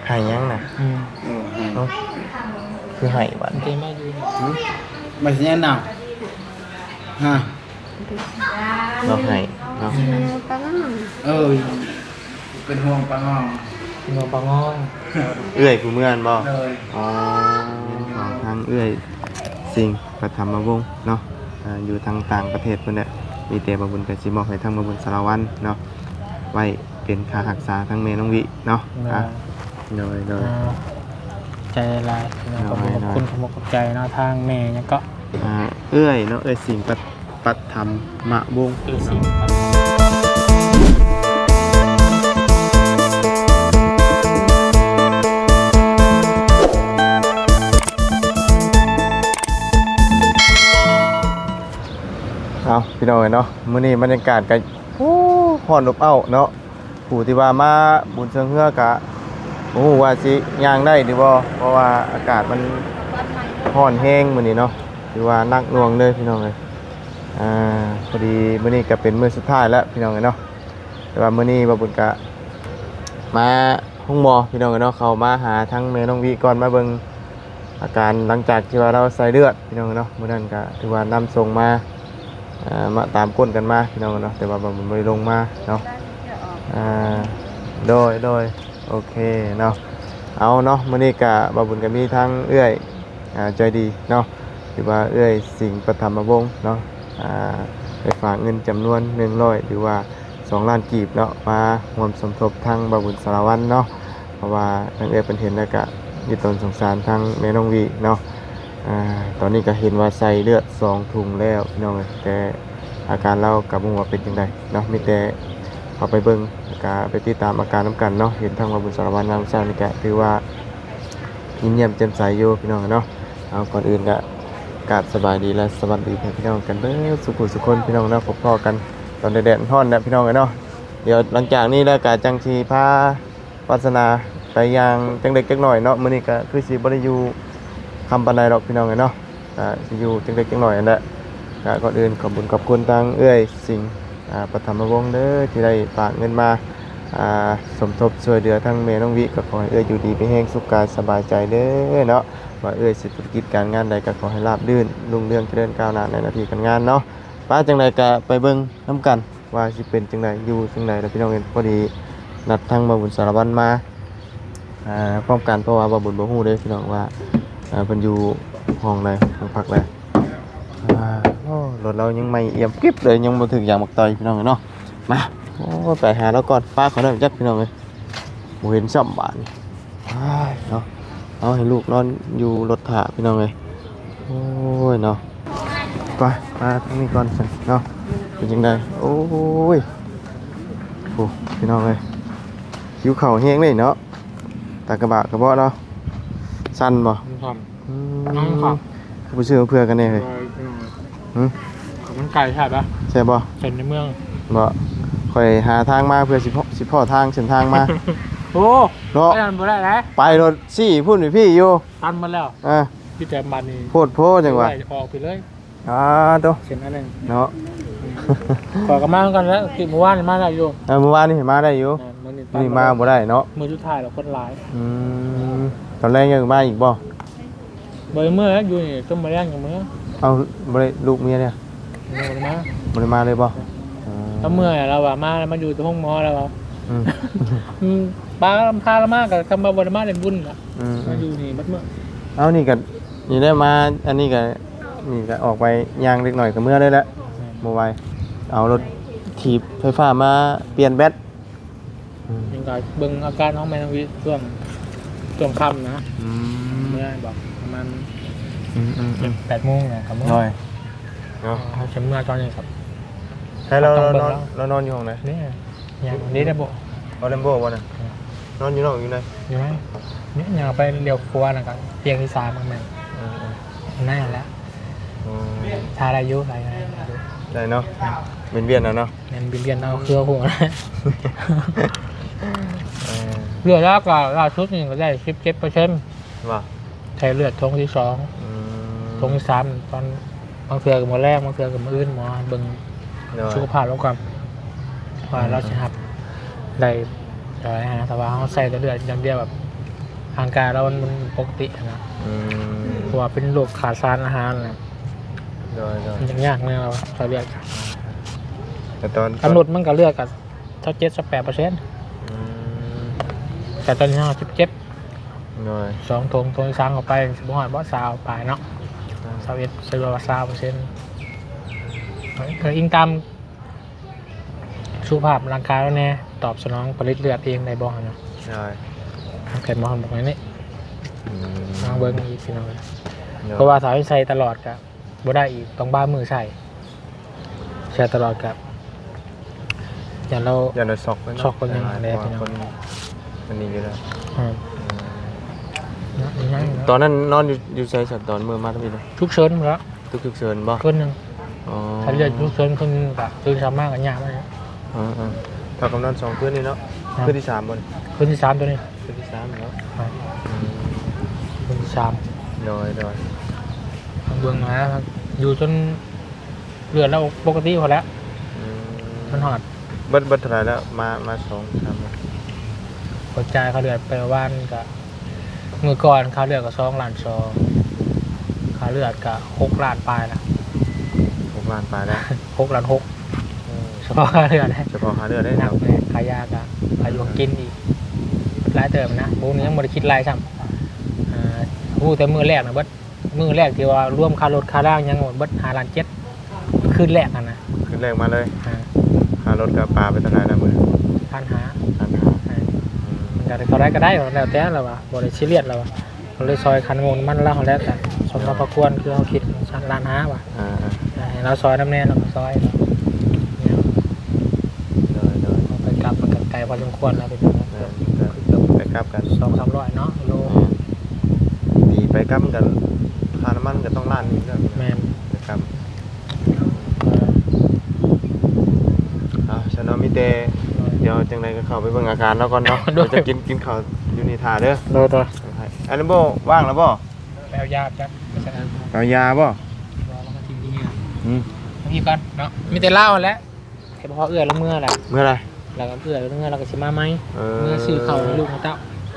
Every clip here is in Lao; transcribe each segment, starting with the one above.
ໄຫ້ຫຍັງນະ? ອືມ ເອີ ໄຫ້ ເອົ້າ ຄືໄຫ້ບາດນີ້? ຫຶ? ມາຊິແນະນຳ ຮະ? ລາວໄຫ້ເນາະ. ເອີ ເປັນຫ່ວງປາງອງ ເປັນຫ່ວງປາງອງ ເອື້ອຍຜູ້ເມືອງບໍ່? ໂດຍ. ອໍ ທາງເອື້ອຍສິງ ປະຖຳມະວົງເນາະ ອ່າ ຢູ່ທາງຕ່າງປະເທດພຸ້ນແຫຼະ. ມີແຕ່ບ່າວບຸນກໍຊິມອບໃຫ້ທາງບ່າວບຸນສາລະວັນເນາະ ໄວ້ເປັນຄ່າຮັກສາທາງແມ່ນ້ອງວິເນາະ. ໂດຍ ອ່າ ໂດຍ ໂດຍ ອ່າ ໃຈຫຼາຍເນາະ. ໂດຍ ຂອບຄຸນ ໂດຍ ຂອບຄຸນ ຂອບໃຈເນາະ ທາງແມ່ຫຍັງເກາະ? ອ່າ ເອື້ອຍເນາະ ເອື້ອຍສິງ ປະ ປະຖຳມະວົງ ເອື້ອຍສິງ. ເອົາ ພີ່ນ້ອງເອີຍເນາະ ມື້ນີ້ບັນຍາກາດກໍ ໂອ້ ຮ້ອນອົບເອົ້າເນາະ. ຜູ້ທີ່ວ່າມາບຸນເຊີງເຮືອກະບໍ່ຮູ້ວ່າຊິຍ່າງໄດ້ຫຼືບໍ່ ເພາະວ່າອາກາດມັນຮ້ອນແຮງມື້ນີ້ເນາະ ຖືວ່າໜັກໜ່ວງເລີຍພີ່ນ້ອງເອີຍ. ອ່າ ພໍດີມື້ນີ້ກະເປັນມື້ສຸດທ້າຍແລ້ວພີ່ນ້ອງເອີຍເນາະ. ແຕ່ວ່າມື້ນີ້ບ່າວບຸນກະມາໂຮງໝໍພີ່ນ້ອງເອີຍເນາະ ເຂົ້າມາຫາທາງແມ່ນ້ອງວິກ່ອນ ມາເບິ່ງ ອາການຫຼັງຈາກທີ່ວ່າລາວໃສ່ເລືອດພີ່ນ້ອງເນາະ. ມື້ນັ້ນກະຖືວ່ານຳສົ່ງມາ ເອີ ມາຕາມກົ້ນກັນມາພີ່ນ້ອງເນາະ ແຕ່ວ່າບໍ່ ບໍ່ໄດ້ລົງມາເນາະ. ອ່າ ໂດຍ ໂດຍ ໂອເຄເນາະ. ເອົາເນາະ ມື້ນີ້ກະບ່າວບຸນກະມີທາງເອື້ອຍ ອ່າ ໃຈດີເນາະ ຫຼືວ່າເອື້ອຍສິງປະຖຳມະວົງເນາະ ອ່າ ໄດ້ຝາກເງິນຈຳນວນໜຶ່ງຮ້ອຍ ຫຼືວ່າ ສອງລ້ານກີບເນາະ ມາຮ່ວມສົມທົບທາງບ່າວບຸນສາລະວັນເນາະ. ເພາະວ່າທາງເອື້ອຍເພິ່ນເຫັນແລ້ວກະມີຕົນສົງສານທາງແມ່ນ້ອງວິເນາະ. ອ່າ ຕອນນີ້ກະເຫັນວ່າໃສ່ເລືອດສອງຖົງແລ້ວພີ່ນ້ອງເອີຍ ແຕ່ອາການລາວກະບໍ່ຮູ້ວ່າເປັນຈັ່ງໃດເນາະ. ມີແຕ່ເຂົ້າໄປເບິ່ງ ແລ້ວກະໄປຕິດຕາມອາການນຳກັນເນາະ. ເຫັນທາງບ່າວບຸນສາລະວັນມາເຊົ້ານີ້ກະຖືວ່າ ຍິ້ມແຍ້ມແຈ່ມໃສຢູ່ພີ່ນ້ອງເນາະ. ເອົາ ກ່ອນອື່ນກະກາບສະບາຍດີ ແລະ ສະຫວັດດີໃຫ້ພີ່ນ້ອງກັນເບິດສູ່ຜູ້ສູ່ຄົນພີ່ນ້ອງເນາະ. ພົບພໍ້ກັນຕອນແດດໆຮ້ອນແລ້ວພີ່ນ້ອງເອີຍເນາະ. ດຽວຫຼັງຈາກນີ້ແລ້ວກະຈັ່ງຊິພາວາດສະໜາໄປຢ່າງຈັກເລັກຈັກໜ້ອຍເນາະ. ມື້ນີ້ກະຄືຊິບໍ່ໄດ້ຢູ່ຄ່ຳປານໃດດອກພີ່ນ້ອງເອີຍເນາະ ກະຊິຢູ່ຈັກເລັກຈັກໜ້ອຍຫັ້ນແຫຼະ. ກະກ່ອນອື່ນຂອບບຸນຂອບຄຸນທາງເອື້ອຍສິງ ອ່າ ປະຖຳມະວົງເດີ ທີ່ໄດ້ຝາກເງິນມາ ອ່າ ສົມທົບຊ່ວຍເຫຼືອທາງແມ່ນ້ອງວິ. ກໍຂໍໃຫ້ເອື້ອຍຢູ່ດີມີແຮງ ສຸກກາຍສະບາຍໃຈເດີເນາະ. ວ່າເອື້ອຍເຮັດທຸລະກິດການງານໃດກໍຂໍໃຫ້ລາບລື່ນ ລຸ່ງເຮືອງຈະເລີນກ້າວໜ້າໃນໜ້າທີ່ການງານເນາະ. ໄປ ຈັ່ງໃດກໍໄປເບິ່ງນຳກັນວ່າຊິເປັນຈັ່ງໃດ ຢູ່ຈັ່ງໃດລະພີ່ນ້ອງເອີຍ. ພໍດີນັດທາງບ່າວບຸນສາລະວັນມາ ອ່າ ພ້ອມກັນ ເພາະວ່າບ່າວບຸນບໍ່ຮູ້ເດ້ພີ່ນ້ອງວ່າ ອ່າ ເພິ່ນຢູ່ຫ້ອງໃດ ຫ້ອງພັກໃດ. ອ່າ ໂອ້ ລົດລາວຍັງໃໝ່ອຽມກິບເລີຍ ຍັງບໍ່ຖືກຢາງບັກຕ່ອຍພີ່ນ້ອງເອີຍເນາະ. ມາ ໂອ້ ໄປຫາລາວກ່ອນ ປາ ຂໍໄດ້ຈັກພີ່ນ້ອງເອີຍ ບໍ່ເຫັນຊ້ຳບາດນີ້. ອ້າຍເນາະ ເອົາໃຫ້ລູກນອນຢູ່ລົດຖ້າພີ່ນ້ອງເອີຍ. ໂອ້ຍເນາະ ໄປ ມາທາງນີ້ກ່ອນຊັ້ນເນາະ. ເປັນຈັ່ງໃດ? ໂອ້ຍ ໂອ້ ພີ່ນ້ອງເອີຍ ຫິວເຂົ້າແຮງເລີຍເນາະ. ຕາກະບະກະເບາະເນາະ ສັ່ນບໍ່? ອືມ ອືມ ນັ້ນຄ່ະ ຄືບໍ່ຊື້ມາເພື່ອກັນແດ່ເຮີ້ຍ? ຫຶ ຂ້າວມັນໄກ່ແຊບນະ. ແຊບບໍ່? ເສັ້ນໃນເມືອງບໍ່? ຂ້ອຍຫາທາງມາເພື່ອຊິພໍ້ ຊິພໍ້ທາງ ເສັ້ນທາງມາ. ໂອ້ ເນາະ ໄປນັ້ນບໍ່ໄດ້ໃດ ໄປໂລດ ຊີ້ພຸ້ນພີ້ຢູ່ ຕັນໝົດແລ້ວ. ອ່າ ມີແຕ່ບາດນີ້ ໂພດໂພຈັ່ງຫວະ ອອກໄປເລີຍ. ອ່າ ໂຕ ເສັ້ນອັນໜຶ່ງເນາະ. ອືມ ຂ້ອຍກໍມາຄືກັນແຫຼະ ທີ່ມື້ວານນີ້ມາໄດ້ຢູ່. ເອີ ມື້ວານນີ້ມາໄດ້ຢູ່. ມື້ນີ້ມາບໍ່ໄດ້ເນາະ ມື້ສຸດທ້າຍແລ້ວຄົນຫຼາຍ. ອືມ ຕອນແລງຍັງມາອີກບໍ່? ບໍ່ໄດ້ເມືອແລ້ວ ຢູ່ນີ້ຈົນມື້ແລງຈັ່ງເມືອ. ເອົ້າ ບໍ່ໄດ້ລູກເມຍເດ? ບໍ່ໄດ້ມາ ບໍ່ໄດ້ມາເລີຍບໍ່? ເອີ ລາວເມື່ອຍ ລາວວ່າມາແລ້ວມາຢູ່ແຕ່ໂຮງໝໍ ລາວວ່າ. ອືມ ອືມ ປາ ພາລາວມາກໍ ຄຳວ່າບໍ່ໄດ້ມາເຮັດບຸນລະ. ອືມ ມາຢູ່ນີ້ເບິດມື້. ເອົ້າ ນີ້ກໍ ນີ້ໄດ້ມາ ອັນນີ້ກໍ ນີ້ກໍອອກໄປຍ່າງເລັກໜ້ອຍກໍເມືອໄດ້ແລ້ວ. ແມ່ນ ບໍ່ໄຫວ ເອົາລົດຖີບໄຟຟ້າມາປ່ຽນແບັດ. ອືມ ຍັງກໍເບິ່ງອາການຂອງແມ່ນ້ອງວິຊ່ວງ ຊ່ວງຄ່ຳນະ. ອືມ ເມື່ອບອກປະມານ ອືມໆໆ ເຈັດແປດໂມງນະກໍເມືອ. ໂດຍ ເນາະ ເຮົາຈະເມືອຕອນນີ້ຄັບ. ໃຫ້ລາວ ລາວນອນ ລາວນອນຢູ່ຫ້ອງໃດ? ນີ້ ຍັງນີ້ໄດ້ບໍ່? ເອົາແລມໂບບໍ່ນະ? ອືມ ນອນຢູ່ນອກຢູ່ໃນ? ຢູ່ໃນ. ນີ້ຍ່າງໄປລ້ຽວຂວານະກໍຕຽງທີສາມແມ່ນ. ເອີໆ ນັ້ນແຫຼະ. ອືມ ຖ້າໄດ້ຢູ່ ໄດ້ ໄດ້ເນາະ. ອືມ ວຽນໆເອົາເນາະ. ແມ່ນ ວຽນໆເອົາ ເອີ ຄືໂຫດ. ເອີ ເລືອດລາວກໍລ່າສຸດນີ້ກໍໄດ້ສິບເຈັດເປີເຊັນ. ວ່າ ແທ້ເລືອດຖົງທີສອງ. ອືມ ຖົງທີສາມ ຕອນ ບາງເທື່ອກໍມື້ແລງ ບາງເທື່ອກໍມື້ອື່ນ ໝໍເບິ່ງ ໂດຍ ສຸຂະພາບລາວກ່ອນ ວ່າ ອືມ ລາວຊິຮັບໄດ້ເທົ່າໃດຫັ້ນນະ. ຖ້າວ່າເຮົາໃສ່ແຕ່ເລືອດຢ່າງດຽວ ແບບ ຮ່າງກາຍລາວມັນ ມັນປົກກະຕິຫັ້ນນະ ອືມ ເພາະວ່າເປັນໂລກຂາດສານອາຫານນະ ໂດຍໆ ມັນຍາກແນວລາວ ເຂົາເລືອກ ແຕ່ຕອນ ກຳນົດມັນກໍເລືອກກໍຊາວເຈັດ ຊາວແປດເປີເຊັນ ອືມ ແຕ່ຕອນນີ້ເຮົາສິບເຈັດ ໂດຍ ສອງຖົງ ຖົງທີ່ສາມເຂົ້າໄປ ຊິບໍ່ຮອດບໍ່ ຊາວປາຍເນາະ ອືມ ຊາວເອັດ ຊາວ ຊາວເປີເຊັນ ກໍອີງຕາມ ສຸຂະພາບຮ່າງກາຍແດ່ ຕອບສະໜອງຜະລິດເລືອດເອງໄດ້ບໍ່ຫັ້ນນະ ໂດຍ ແພດໝໍບອກແນວນີ້ ອືມ ລອງເບິ່ງອີກພີ່ນ້ອງ ໂດຍ ເພາະວ່າຖ້າໃຫ້ໃສ່ຕະຫຼອດກະບໍ່ໄດ້ອີກ ຕ້ອງບາງມື້ໃສ່ ໃສ່ຕະຫຼອດກະຢ້ານລາວ ຢ້ານລາວຊັອກເນາະ ຊັອກກໍຍັງແດ່ ເພາະວ່າຄົນ ອັນນີ້ຢູ່ແລ້ວ ອືມ ອືມ ນະ ຍັງເນາະ ຕອນນັ້ນນອນຢູ່ ຢູ່ໃສຊັ້ນ ຕອນເມື່ອມາທຳອິດນະ? ສຸກເສີນພຸ້ນລະ ຕຶກສຸກເສີນບໍ່? ຄືນໜຶ່ງ ອໍ ຖ້າເລືອກສຸກເສີນຄືນໜຶ່ງກະຕື່ນເຊົ້າມາກະຍາກແລ້ວ ເອີໆ ເທົ່າກັບນອນສອງຄືນນີ້ເນາະ ອ່າ ຄືນທີສາມບໍ່ນີ້? ຄືນທີສາມໂຕນີ້ ຄືນທີສາມເນາະ ອ່າ ອືມ ຄືນທີສາມ ໂດຍໆ ເບິ່ງນະ ຢູ່ຈົນເລືອດລາວປົກກະຕິພຸ້ນແຫຼະ ອືມ ມັນຮອດ ເບິດ ເບິດເທົ່າໃດແລ້ວ? ມາ ມາສອງສາມມື້ ຂ້ອຍຈ່າຍຄ່າເລືອດໄປວານກະ ມື້ກ່ອນຄ່າເລືອດກໍສອງລ້ານສອງ ຄ່າເລືອດກໍຫົກລ້ານປາຍລະ ຫົກລ້ານປາຍແລ້ວ ຫົກລ້ານຫົກ ໂອ້ ສະເພາະຄ່າເລືອດເດ້ ສະເພາະຄ່າເລືອດເດ້ເນາະ ໜັກເລີຍ ຄ່າຢາກໍ ອືມ ຄ່າຢູ່ກິນອີກ ຫຼາຍເຕີບນະ ໂອ້ ນີ້ຍັງບໍ່ໄດ້ຄິດລາຍຊ້ຳ ອ່າ ຮູ້ແຕ່ມື້ແລກນະເບິດ ມື້ແລກທີ່ວ່າລວມຄ່າລົດຄ່າລາຫຍັງເບິດຫ້າລ້ານເຈັດ ຄືນແລກຫັ້ນນະ ຄືນແລກມາເລີຍ ອ່າ ຄ່າລົດກໍປາໄປເທົ່າໃດແລ້ວມື້ນັ້ນ? ລ້ານຫ້າ ລ້ານຫ້າ ອ່າ ອືມ ມັນກໍໄດ້ເທົ່າໃດກໍໄດ້ ແລ້ວແຕ່ລາວວ່າ ບໍ່ໄດ້ຊີຣຽສລາວວ່າ ກໍເລີຍຊ່ອຍຄ່ານ້ຳມັນລາວຫັ້ນແຫຼະ ກໍສົມກັບພະຄວນ ຄືເຮົາຄິດລ້ານຫ້າວ່າ ອ່າໆ ໃຫ້ລາວຊ່ອຍນຳແດ່ ລາວກໍຊ່ອຍ ໂດຍໆ ໄປກັບມັນກໍໄກພໍສົມຄວນແລ້ວ ໄປກັບກັນສອງສາມຮ້ອຍເນາະ ໂລ ແມ່ນ ຕີໄປກັບມັນກໍ ຄ່ານ້ຳມັນກໍຕ້ອງລ້ານໜຶ່ງແລ້ວ ແມ່ນ ໄປກັບ ເອົາ ຊັ້ນເນາະ ມີແຕ່ ໂດຍ ດຽວຈັ່ງໃດກໍເຂົ້າໄປເບິ່ງອາການລາວກ່ອນເນາະ ໂດຍ ດຽວຈະກິນ ກິນເຂົ້າຢູ່ນີ້ຖ້າເດີ ໂດຍໆ ອັນນັ້ນບໍ່ ວ່າງແລ້ວບໍ່? ໄປເອົາຢາຈັກ ໄປໃສ່ ເອົາຢາບໍ່? ບໍ່ ມັນກໍຖິ້ມທີ່ເຮືອນ ອືມ ເອົາອີກກ່ອນເນາະ ມີແຕ່ລາວຫັ້ນແຫຼະ ແຕ່ພໍເອື້ອຍລາວເມືອແຫຼະ ເມືອໃດ? ແລ້ວກໍເອື້ອຍລາວເມືອ ລາວກໍຊິມາໃໝ່ ເອີ ເມືອຊື້ເຂົ້າໃຫ້ລູກໃຫ້ເຕົ້າ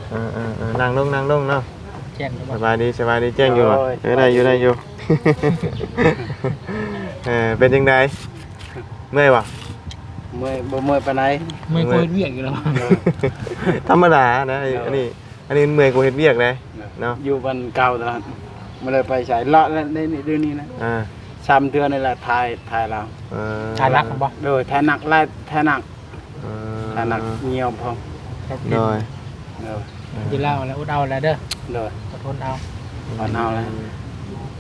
ເອີໆໆ ນັ່ງລົງ ນັ່ງລົງເນາະ ແຈ້ງຢູ່ບໍ່? ສະບາຍດີ ສະບາຍດີ ແຈ້ງຢູ່ບໍ່? ໂດຍ ເອີ ໄດ້ຢູ່ ໄດ້ຢູ່ ເອີ ເປັນຈັ່ງໃດ? ເມື່ອຍບໍ່? ເມື່ອຍ ບໍ່ເມື່ອຍປານໃດ ເມື່ອຍກວ່າເຮັດວຽກຢູ່ແລ້ວ ທຳມະດານະ ໂດຍ ອັນນີ້ ອັນນີ້ເມື່ອຍກວ່າເຮັດວຽກເດ້ ໂດຍ ເນາະ ຢູ່ບ້ານເກົ່າຕະຫຼອດ ບໍ່ໄດ້ໄປໃສ ເລາະແລ້ວ ໃນນີ້ ດຽວນີ້ນະ ອ່າ ສາມເທື່ອນີ້ແຫຼະ ຖ່າຍ ຖ່າຍລາວ ເອີ ຖ່າຍໜັກບໍ່? ໂດຍ ຖ່າຍໜັກຫຼາຍ ຖ່າຍໜັກ ເອີ ຖ່າຍໜັກ ຍ່ຽວພ້ອມ ໂດຍ ໂດຍ ຢູ່ລາວແລ້ວ ອົດເອົາແລ້ວເດີ ໂດຍ ອົດທົນເອົາ ອືມ ອົດເອົາແລ້ວ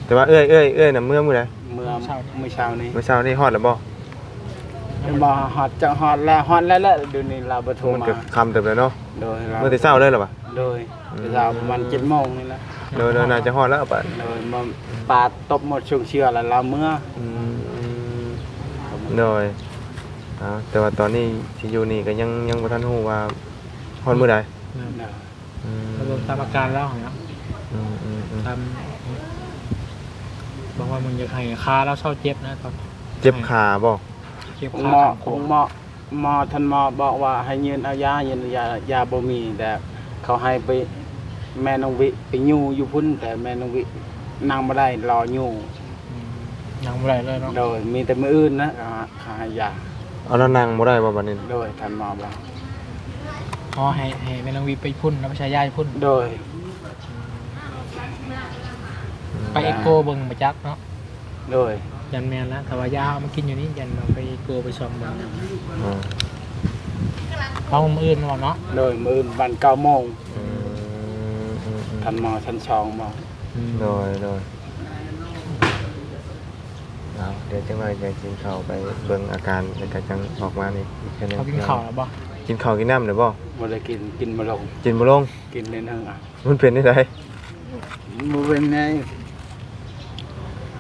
ແຕ່ວ່າເອື້ອຍ ເອື້ອຍ ເອື້ອຍນະ ເມື່ອມື້ໃດ? ເມື່ອ ມື້ເຊົ້າ ມື້ເຊົ້ານີ້ ມື້ເຊົ້ານີ້ຮອດແລ້ວບໍ່? ຍັງບໍ່ຮອດ ຈະຮອດແລ້ວ ຮອດແລ້ວແຫຼະ ດຽວນີ້ລາວບໍ່ໂທມາ ມັນກໍຄ່ຳເຕີບແລ້ວເນາະ ໂດຍ ເມື່ອແຕ່ເຊົ້າເລີຍລະຫວາ? ໂດຍ ອືມ ແຕ່ເຊົ້າປະມານເຈັດໂມງນີ້ແຫຼະ ໂດຍໆ ໜ້າຈະຮອດແລ້ວປານ ໂດຍ ມາປາດຕົບໝົດຊ່ວງເຊືອແລ້ວລາວເມືອ ອືມ ໂດຍ ເອົາ ແຕ່ວ່າຕອນນີ້ຊິຢູ່ນີ້ກໍຍັງ ຍັງບໍ່ທັນຮູ້ວ່າຮອດມື້ໃດ ແມ່ນ ອືມ ກໍເບິ່ງຕາມອາການລາວຫັ້ນແຫຼະ ອືມໆໆ ຕາມ ບາງວັນມັນຢາກໃຫ້ຂາລາວເຊົາເຈັບນະ ຕອນ ເຈັບຂາບໍ່? ເຈັບຂາ ໂຮງໝໍ ໂຮງໝໍ ໝໍ ທ່ານໝໍບອກວ່າໃຫ້ຍື່ນເອົາຢາ ຍື່ນເອົາຢາ ຢາບໍ່ມີ ແຕ່ເຂົາໃຫ້ໄປ ແມ່ນ້ອງວິໄປຍູ້ຢູ່ພຸ້ນ ແຕ່ແມ່ນ້ອງວິນັ່ງບໍ່ໄດ້ ລໍຍູ້ ອືມ ນັ່ງບໍ່ໄດ້ເລີຍເນາະ ໂດຍ ມີແຕ່ມື້ອື່ນນະ ເຂົາໃຫ້ຢາ ເອົາ ແລ້ວນັ່ງບໍ່ໄດ້ບໍ່ບາດນີ້? ໂດຍ ທ່ານໝໍບອກ ອໍ ໃຫ້ ໃຫ້ແມ່ນ້ອງວິໄປພຸ້ນ ແລ້ວໄປໃຊ້ຢາຢູ່ພຸ້ນ ໂດຍ ອືມ ໄປເອັກໂກເບິ່ງບໍ່ຈັກເນາະ ໂດຍ ຢ້ານແມ່ນລະ ຖ້າວ່າຢາເຮົາເອົາມາກິນຢູ່ນີ້ ຢ້ານເຮົາໄປເອັກໂກໄປສ່ອງເບິ່ງ ອືມ ເອົາມື້ອື່ນເນາະ ໂດຍ ມື້ອື່ນປະມານເກົ້າໂມງ ອືມ ອືມໆໆ ທ່ານໝໍຊັ້ນສອງບໍ? ອືມ ໂດຍ ໂດຍ ເອົາ ດຽວຈັກໜ່ອຍຈະກິນເຂົ້າໄປເບິ່ງອາການ ແລ້ວກໍຈັ່ງອອກມານີ້ອີກເທື່ອໜຶ່ງ ເຂົາກິນເຂົ້າແລ້ວບໍ່? ກິນເຂົ້າກິນນ້ຳແລ້ວບໍ່? ບໍ່ໄດ້ກິນ ກິນບໍ່ລົງ ກິນບໍ່ລົງ ກິນໜ້ອຍໜຶ່ງອ່ະ ມັນເປັນຈັ່ງໃດ? ບໍ່ເປັນຫຍັງ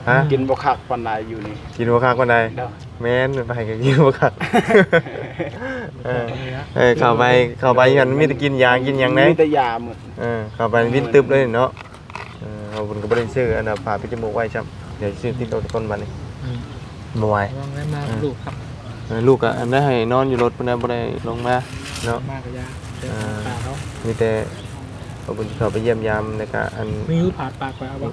ຮະ? ກິນບໍ່ຄັກປານໃດຢູ່ນີ້ ກິນບໍ່ຄັກປານໃດ? ໂດຍ ແມ່ນ ໄປກໍກິນບໍ່ຄັກ ເອີ ເອີ ເຂົ້າໄປ ເຂົ້າໄປຫັ້ນມີແຕ່ກິນຢາກິນຫຍັງເດ້ ມີແຕ່ຢາໝົດ ເອີ ເຂົ້າໄປວິດຕຶບເລີຍເນາະ ເອີ ເຮົາເພິ່ນກໍບໍ່ໄດ້ຊື້ອັນນ່າຜ້າປິດຈະມູກໄວ້ຊ້ຳ ດຽວຊື້ຕິດໂຕແຕ່ກົ້ນບາດນີ້ ອືມ ບໍ່ໄຫວ ລອງໄດ້ມາ ເອີ ລູກຄັບ ເອີ ລູກກໍອັນໃດໃຫ້ນອນຢູ່ລົດພຸ້ນນະ ບໍ່ໄດ້ລົງມາເນາະ ມາກໍຢາ ເອີ ມີແຕ່ ບໍ່ບຸນເຂົ້າໄປຢ້ຽມຢາມ ແລ້ວກະອັນ ມີຢູ່ ຜາດປາກຂ້ອຍເອົາບໍ່?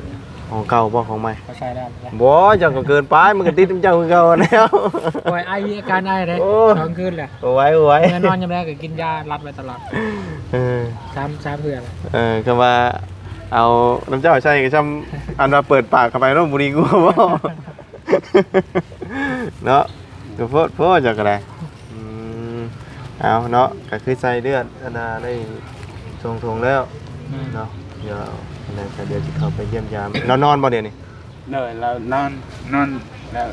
ຂອງເກົ່າບໍ່ ຂອງໃໝ່? ຂ້ອຍໃສ່ແລ້ວ ບໍ່ ເຈົ້າກໍເກີນໄປ ມັນກໍຕິດນຳເຈົ້າຄືເກົ່າຫັ້ນແຫຼ້ວ. ຂ້ອຍໄອ ມີອາການໄອເດ້ ໂອ້ ສອງຄືນແລ້ວ. ບໍ່ໄຫວ ບໍ່ໄຫວ ເມື່ອນອນຍາມໃດກໍກິນຢາລັດໄວ້ຕະຫຼອດ. ເອີ ສາມ ສາມເທື່ອແລ້ວ. ເອີ ຄຳວ່າເອົານຳເຈົ້າໃສ່ກໍຊ່ຳ ອັນວ່າເປີດປາກເຂົ້າໄປເນາະ ບໍ່ດີກວ່າບໍ່? ເນາະ ກະໂພດໂພ ເຈົ້າກໍໄດ້. ອືມ ເອົາເນາະ ກະຄືໃສ່ເລືອດອັນນ່າໄດ້ສອງຖົງແລ້ວ ອືມ ເນາະ. ດຽວອັນນັ້ນກະດຽວຊິເຂົ້າໄປຢ້ຽມຢາມ. ລາວນອນບໍ່ດຽວນີ້? ໂດຍ ລາວນອນ ນອນແລ້ວ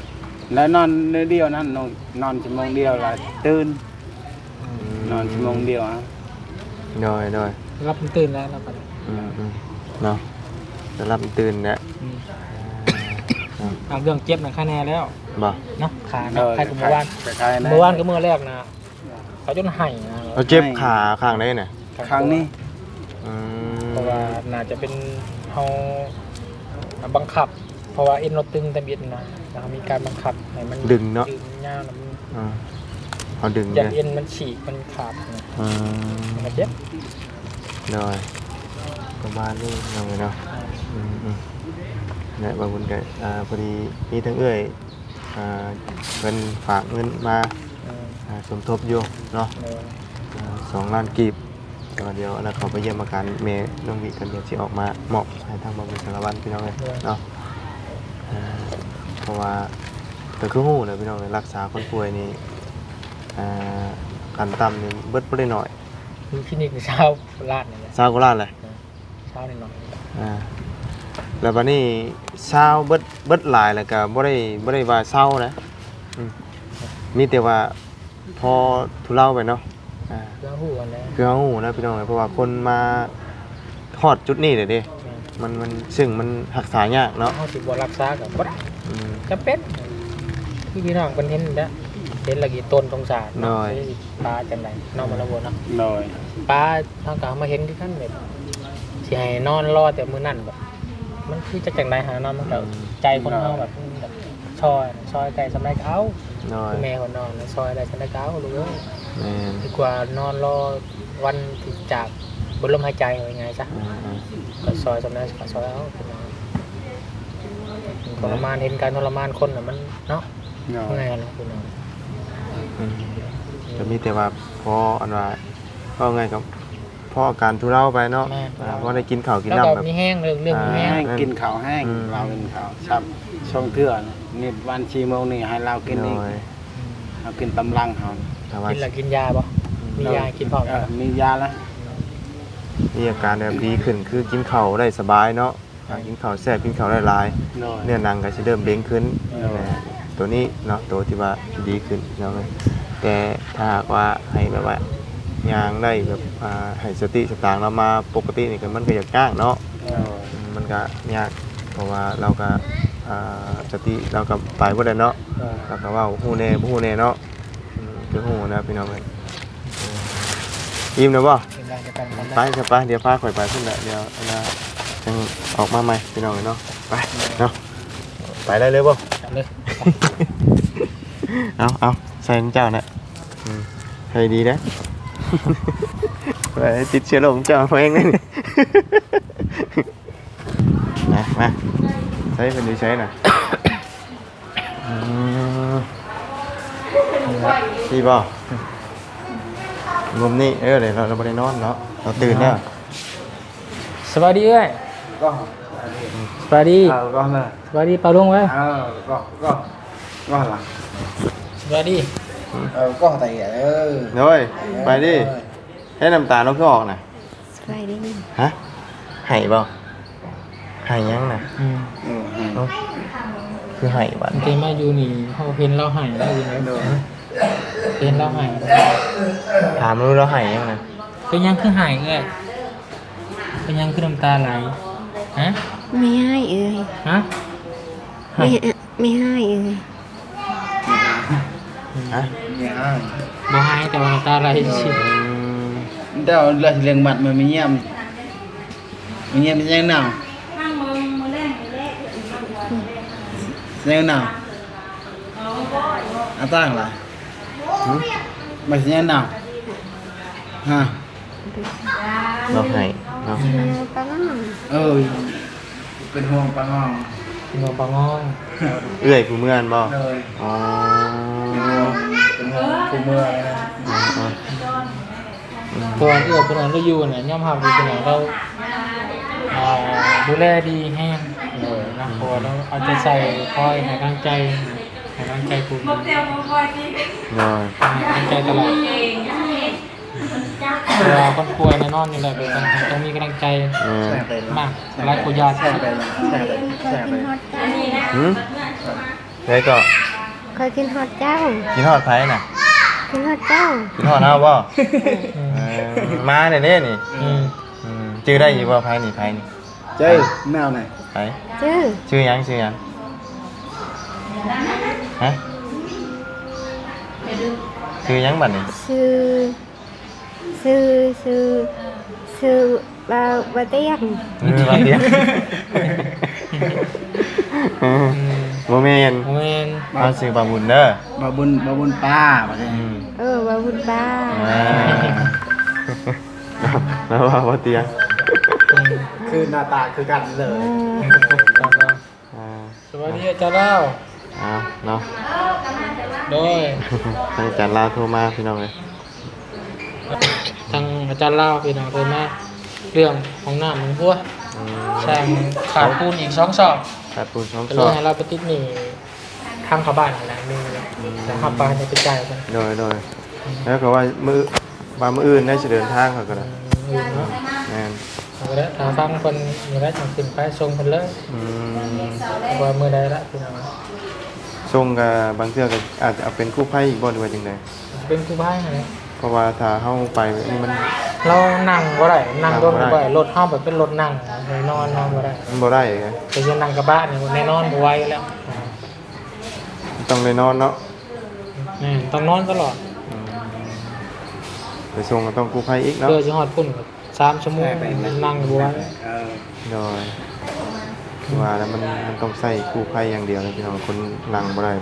ລາວນອນມື້ດຽວນັ້ນ ນອນ ນອນຊົ່ວໂມງດຽວລະຕື່ນ. ອືມ ນອນຊົ່ວໂມງດຽວ. ໂດຍ ໂດຍ ຫຼັບຕື່ນແລ້ວ ຫຼັບໄປແລ້ວ. ອືມ ອືມ ເນາະ ຫຼັບຕື່ນແລ້ວ. ອືມ ເອົາ ເລື່ອງເຈັບນະ ຄາແນ່ແລ້ວ ບໍ່? ເນາະ ຂາເນາະ. ໂດຍ ໃຄກວ່າມື້ວານ ເມື່ອວານກັບມື້ແລກນະ ເຂົາຈົນໄຫ້ນະ. ເອົາ ເຈັບຂາຂ້າງໃດນະ? ຂ້າງນີ້. ອືມ ເພາະວ່າໜ້າຈະເປັນເຮົາບັງຄັບ ເພາະວ່າເອັນເຮົາຕຶງທຳອິດນະ ແລ້ວເຮົາມີການບັງຄັບໃຫ້ມັນດຶງເນາະ ດຶງຍາວນຳ. ອືມ ເຮົາດຶງ ຢ້ານເອັນມັນສີກມັນຂາດນະ. ອືມ ມັນກໍເຈັບ. ໂດຍ ປະມານນີ້ເນາະ. ອືມ ອືມ ແລະ ວ່າບຸນກໍ ອ່າ ພໍດີມີທັງເອື້ອຍ ອ່າ ເພິ່ນຝາກເງິນມາ ເອີ ອ່າ ສົມທົບຢູ່ເນາະ. ໂດຍ ອ່າ ສອງລ້ານກີບ. ແຕ່ວ່າດຽວອັນນັ້ນເຂົ້າໄປຢ້ຽມອາການແມ່ນ້ອງວິກັນ ດຽວຊິອອກມາມອບໃຫ້ທາງບ່າວບຸນສາລະວັນ ພີ່ນ້ອງເອີຍ ໂດຍ ເນາະ. ອ່າ ເພາະວ່າກໍຄືຮູ້ແຫຼະ ພີ່ນ້ອງເອີຍ ລັກສາຄົນປ່ວຍນີ້ ອ່າ ຂັ້ນຕ່ຳນີ້ເບິດບໍ່ໄດ້ໜ້ອຍ ຢູ່ຄລີນິກນີ້ຊາວລ້ານນີ້ແຫຼະ. ຊາວກວ່າລ້ານແຫຼະ. ເອີ ຊາວໜ້ອຍໆ. ອ່າ ແລ້ວບັດນີ້ຊາວເບິດ ເບິດຫຼາຍແລ້ວກໍບໍ່ໄດ້ ບໍ່ໄດ້ວ່າເຊົານະ. ອືມ ມີແຕ່ວ່າພໍທຸເລົາໄປເນາະ. ອ່າ ເພື່ອຮູ້ຫັ້ນແຫຼະ ຄືເຮົາຮູ້ນະ ພີ່ນ້ອງເອີຍ ເພາະວ່າຄົນມາຮອດຈຸດນີ້ແຫຼະເດ້ ແມ່ນ ມັນ ມັນ ເຊິ່ງມັນຮັກສາຍາກເນາະ. ເຮົາຊິບໍ່ຮັກສາກໍບໍ່ໄດ້. ອືມ ຈຳເປັນ ຄືພີ່ນ້ອງເພິ່ນເຫັນແຫຼະ ເຫັນແລ້ວກໍຕົນສົງສານເນາະ. ໂດຍ ເອີຍ ປາຈັ່ງໃດເນາະ ອືມ ມາລະໂວເນາະ. ໂດຍ ປາ ເຮົາກໍເອົາມາເຫັນຄືກັນ ແບບຊິໃຫ້ນອນລໍແຕ່ມື້ນັ້ນ ແບບມັນຄືຈະຈັ່ງໃດຫັ້ນເນາະ. ມັນກໍ ອືມ ໃຈຄົນເຮົາແບບ ມັນແບບຊ່ອຍ ຊ່ອຍໄດ້ສ່ຳໃດກໍເອົາ. ໂດຍ ຄືແມ່ເພິ່ນເນາະ ຊ່ອຍໄດ້ສ່ຳໃດກໍເອົາລູກເອີຍ. ແມ່ນ ດີກວ່ານອນລໍວັນທີ່ຈາກເບິດລົມຫາຍໃຈ ເອົາງ່າຍໆຊະ. ອືມ ອືມ ກໍຊ່ອຍສ່ຳໃດກໍຊ່ອຍເອົາ ພີ່ນ້ອງ. ອືມ ທໍລະມານ ເຫັນການທໍລະມານຄົນນະ ມັນເນາະ. ໂດຍ ເມື່ອຍເນາະ ພີ່ນ້ອງ. ອືມ ກໍມີແຕ່ວ່າພໍອັນວ່າ ເວົ້າງ່າຍກໍພໍອາການທຸເລົາໄປເນາະ. ແມ່ນ ອ່າ ພໍໄດ້ກິນເຂົ້າກິນນ້ຳ ແບບມີແຮງ ເລື່ອງ ເລື່ອງມີແຮງ ອ່າ ກິນເຂົ້າແຮງ. ອືມ ເຮົາກິນເຂົ້າຊ້ຳສອງເທື່ອນີ້ ວັນສີ່ໂມງນີ້ໃຫ້ລາວກິນອີກ. ໂດຍ ເຮົາກິນຕາມຫຼັງເຮົາ. ແຕ່ວ່າກິນແລ້ວກິນຢາບໍ່? ອືມ ມີຢາໃຫ້ກິນພ້ອມ? ເອີ ມີຢາລະ ມີອາການແບບດີຂຶ້ນ ຄືກິນເຂົ້າໄດ້ສະບາຍເນາະ. ອ່າ ກິນເຂົ້າແຊບ ກິນເຂົ້າໄດ້ຫຼາຍ. ໂດຍ ເນື້ອໜັງກໍຊິເລີ່ມເບັງຂຶ້ນ. ໂດຍ ໂຕນີ້ເນາະ ໂຕທີ່ວ່າດີຂຶ້ນເນາະ. ແຕ່ຖ້າຫາກວ່າໃຫ້ແບບວ່າຍ່າງໄດ້ແບບ ອ່າ ໃຫ້ສະຕິສະຕາງລາວມາປົກກະຕິນີ້ ກໍມັນກໍຢາກຍາກເນາະ. ໂດຍ ມັນກໍຍາກ ເພາະວ່າລາວກໍ ອ່າ ສະຕິລາວກໍໄປເບິດແລ້ວເນາະ. ໂດຍ ລາວກໍເວົ້າຮູ້ແດ່ບໍ່ຮູ້ແດ່ເນາະ. ອືມ ຄືຮູ້ນະ ພີ່ນ້ອງເອີຍ. ເອີ ອີ່ມແລ້ວບໍ່? ໄປຊະ ໄປ ດຽວພາຂ້ອຍໄປພຸ້ນແຫຼະ ດຽວອັນນ່າຈັ່ງອອກມາໃໝ່ ພີ່ນ້ອງເອີຍເນາະ. ໄປເນາະ ໄປໄດ້ເລີຍບໍ່? ໄປເລີຍ. ເອົາ ເອົາ ໃສ່ນຳເຈົ້ານະ. ອືມ ໃສ່ດີເດ້. ໄປຕິດເຊື້ອໂລກເຈົ້າແຮງເດ້. ມາ ມາ ໃສ ເພິ່ນຢູ່ໃສນະ? ອືມ ນີ້ບໍ່? ມຸມນີ້ ເອີ ດຽວເຮົາ ເຮົາບໍ່ໄດ້ນອນເນາະ ເຮົາຕື່ນແລ້ວ. ສະບາຍດີເອື້ອຍ. ກໍ ສະບາຍດີ. ເອີ ກໍນະ ສະບາຍດີປ້າລຸງເອີຍ. ເອີ ກໍ ກໍ ກໍລະ ສະບາຍດີ. ເອີ ກໍໄດ້ເອີ. ໂດຍ ສະບາຍດີ. ເຮັດນ້ຳຕາລົງຄືອອກນະ? ສະບາຍດີ. ຮະ? ໄຫ້ບໍ່? ໄຫ້ຫຍັງນະ? ອືມ ເອີ ໄຫ້. ເອົ້າ ຄືໄຫ້ບາດນີ້? ແຕ່ມາຢູ່ນີ້ເຮົາເຫັນລາວໄຫ້ລະ. ໂດຍ ເຫັນລາວໄຫ້. ຖາມດູລາວໄຫ້ຫຍັງນະ? ເປັນຫຍັງຄືໄຫ້ເອື້ອຍ? ເປັນຫຍັງຄືນ້ຳຕາໄຫຼ? ຮະ? ແມ່ໄຫ້ເອື້ອຍ. ຮະ? ແມ່ ແມ່ໄຫ້ເອື້ອຍ. ຮະ? ແມ່ໄຫ້. ບໍ່ໄຫ້ ແຕ່ວ່ານ້ຳຕາໄຫຼຊື່. ອືມ ເຈົ້າລະຊິລ້ຽງໝັດມາມີຢ້ຽມ ມີຢ້ຽມຍັງໜາວ ຍັງໜາວ ອາຕາງລະ. ຫຶ? ມາຊິຍັງໜາວ. ຮະ? ລາວໄຫ້. ເນາະ ເປັນຫ່ວງປາງອງ ເອີ ເປັນຫ່ວງປາງອງ ເປັນຫ່ວງປາງອງ ເອື້ອຍຜູ້ເມືອນັ້ນບໍ່? ໂດຍ ອໍ ເປັນຫ່ວງ ເປັນຫ່ວງຜູ້ເມືອນະ ອໍ ເພາະວ່າເອື້ອຍຜູ້ນັ້ນລາວຢູ່ນະ ຍອມຮັບຢູ່ ພີ່ນ້ອງ ລາວ ອ່າ ດູແລດີແຮງ ໂດຍ ນະ ເພາະວ່າລາວເອົາໃຈໃສ່ ຄອຍໃຫ້ກຳລັງໃຈ ໃຫ້ກຳລັງໃຈຜູ້ ໂດຍ ໃຫ້ກຳລັງໃຈຕະຫຼອດ ເພາະວ່າຄົນປ່ວຍແນ່ນອນຢູ່ແລ້ວ ຕ້ອງ ຕ້ອງມີກຳລັງໃຈ ແມ່ນ ມາກຫຼາຍກວ່າຢາດ ແຊບໄປ ແຊບໄປ ແຊບໄປ ຫື? ໃດກໍ? ຂ້ອຍຄິດຮອດເຈົ້າ ຄິດຮອດໃຜນະ? ຄິດຮອດເຈົ້າ ຄິດຮອດເຮົາບໍ່? ເອີ ມາແດ່ເດ້ນີ້ ອືມ ອືມ ຈື່ໄດ້ຢູ່ບໍ່? ໃຜນີ້? ໃຜນີ້? ເຈີ ແມວນີ້ ໃຜ? ເຈີ ຊື່ຫຍັງ? ຊື່ຫຍັງ? ຮະ? ຊື່ຫຍັງບັດນີ້? ຊື່ ຊື່ ຊື່ ຊື່ບ່າວ ບ່າວຕຽງ ເອີ ບ່າວຕຽງ ອືມ ບໍ່ແມ່ນ ບໍ່ແມ່ນ ເຮົາຊື່ບ່າວບຸນເດີ ບ່າວບຸນ ບ່າວບຸນປາ ບັດນີ້ ອືມ ເອີ ບ່າວບຸນປາ ອ່າ ແລ້ວວ່າບໍ່ຕຽງ ອືມ ຄືໜ້າຕາຄືກັນເລີຍ ເອີ ອ່າ ສະບາຍດີອາຈານລາວ ອ້າວ ເນາະ ໂດຍ ທາງອາຈານລາວໂທມາ ພີ່ນ້ອງເອີຍ ທາງອາຈານລາວ ພີ່ນ້ອງ ໂທມາ ເລື່ອງຫ້ອງນ້ຳຫ້ອງຄົວ ອືມ ສ້າງຂາດປູນອີກສອງຊອກ ຂາດປູນສອງຊອກ ກໍເລີຍໃຫ້ລາວໄປຕິດໜີ້ ທາງເຂົ້າບ້ານຫັ້ນແຫຼະ ມີ ອືມ ແຕ່ເຮົາໄປໃຫ້ໄປຈ່າຍເພິ່ນ ໂດຍ ໂດຍ ອືມ ແລ້ວກໍວ່າມື້ ວ່າມື້ອື່ນໄດ້ຊິເດີນທາງ ຂ້ອຍກໍໄດ້ ອືມ ມື້ອື່ນເນາະ ແມ່ນ ເອົາໄປແລ້ວ ຖ້າຟັງເພິ່ນມື້ໃດຈັ່ງຂຶ້ນໄປສົ່ງເພິ່ນເລີຍ ອືມ ວ່າມື້ໃດລະ ພີ່ນ້ອງ ສົ່ງກໍບາງເທື່ອກໍອາດຈະເອົາເປັນກູ້ໄພອີກບໍ່ ຫຼືວ່າຈັ່ງໃດ? ເປັນກູ້ໄພຫັ້ນແຫຼະ ເພາະວ່າຖ້າເຮົາໄປແບບນີ້ມັນ ລາວນັ່ງບໍ່ໄດ້ ນັ່ງດົນບໍ່ໄດ້ ລົດເຮົາແບບເປັນລົດນັ່ງ ໃຫ້ນອນ ນອນບໍ່ໄດ້ ມັນບໍ່ໄດ້ ແຕ່ຈະນັ່ງກະບະນີ້ແນ່ນອນບໍ່ໄຫວແລ້ວ ມັນຕ້ອງໄດ້ນອນເນາະ ແມ່ນ ຕ້ອງນອນຕະຫຼອດ ອືມ ໄປສົ່ງກໍຕ້ອງກູ້ໄພອີກເນາະ ເພື່ອຊິຮອດພຸ້ນ ສາມຊົ່ວໂມງ ແມ່ນ ນັ່ງຢູ່ບໍ່ໄດ້ ເອີ ໂດຍ ຄືວ່າແລ້ວມັນ ມັນຕ້ອງໃຊ້ກູ້ໄພຢ່າງດຽວເລີຍ ພີ່ນ້ອງ ຄົນນັ່ງບໍ່ໄດ້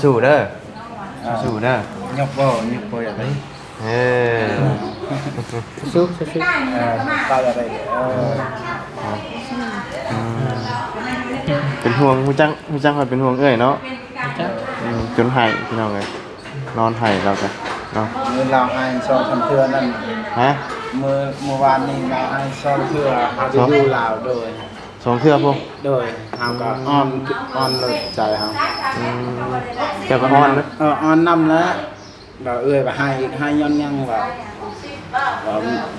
ສູ້ໆເດີ ສູ້ໆເດີ ຍົກບໍ່ ຍົກບໍ່ຢາກໄດ້ ເອີ ສູ້ໆ ເອີ ເອີ ເປັນຫ່ວງ ຮູ້ຈັກ ຮູ້ຈັກວ່າເປັນຫ່ວງເອື້ອຍເນາະ ຮູ້ຈັກ ອືມ ຈົນໄຫ້ ພີ່ນ້ອງເອີຍ ນອນໄຫ້ລາວກະເນາະ ມື້ລາວໄຫ້ສອງສາມເທື່ອນັ້ນ ຮະ ມື້ ມື້ວານນີ້ລາວໄຫ້ສອງເທື່ອ ເຮົາໄດ້ຢູ່ລາວ ໂດຍ ສອງເທື່ອພຸ້ນ ໂດຍ ເຮົາກໍອ່ອນ ອ່ອນໂລດໃຈເຮົາ ອືມ ເຈົ້າກໍອ່ອນນະ ເອີ ອ່ອນນຳແຫຼະ ວ່າເອື້ອຍວ່າໄຫ້ອີກ ໄຫ້ຍ້ອນຫຍັງ ວ່າ ວ່າ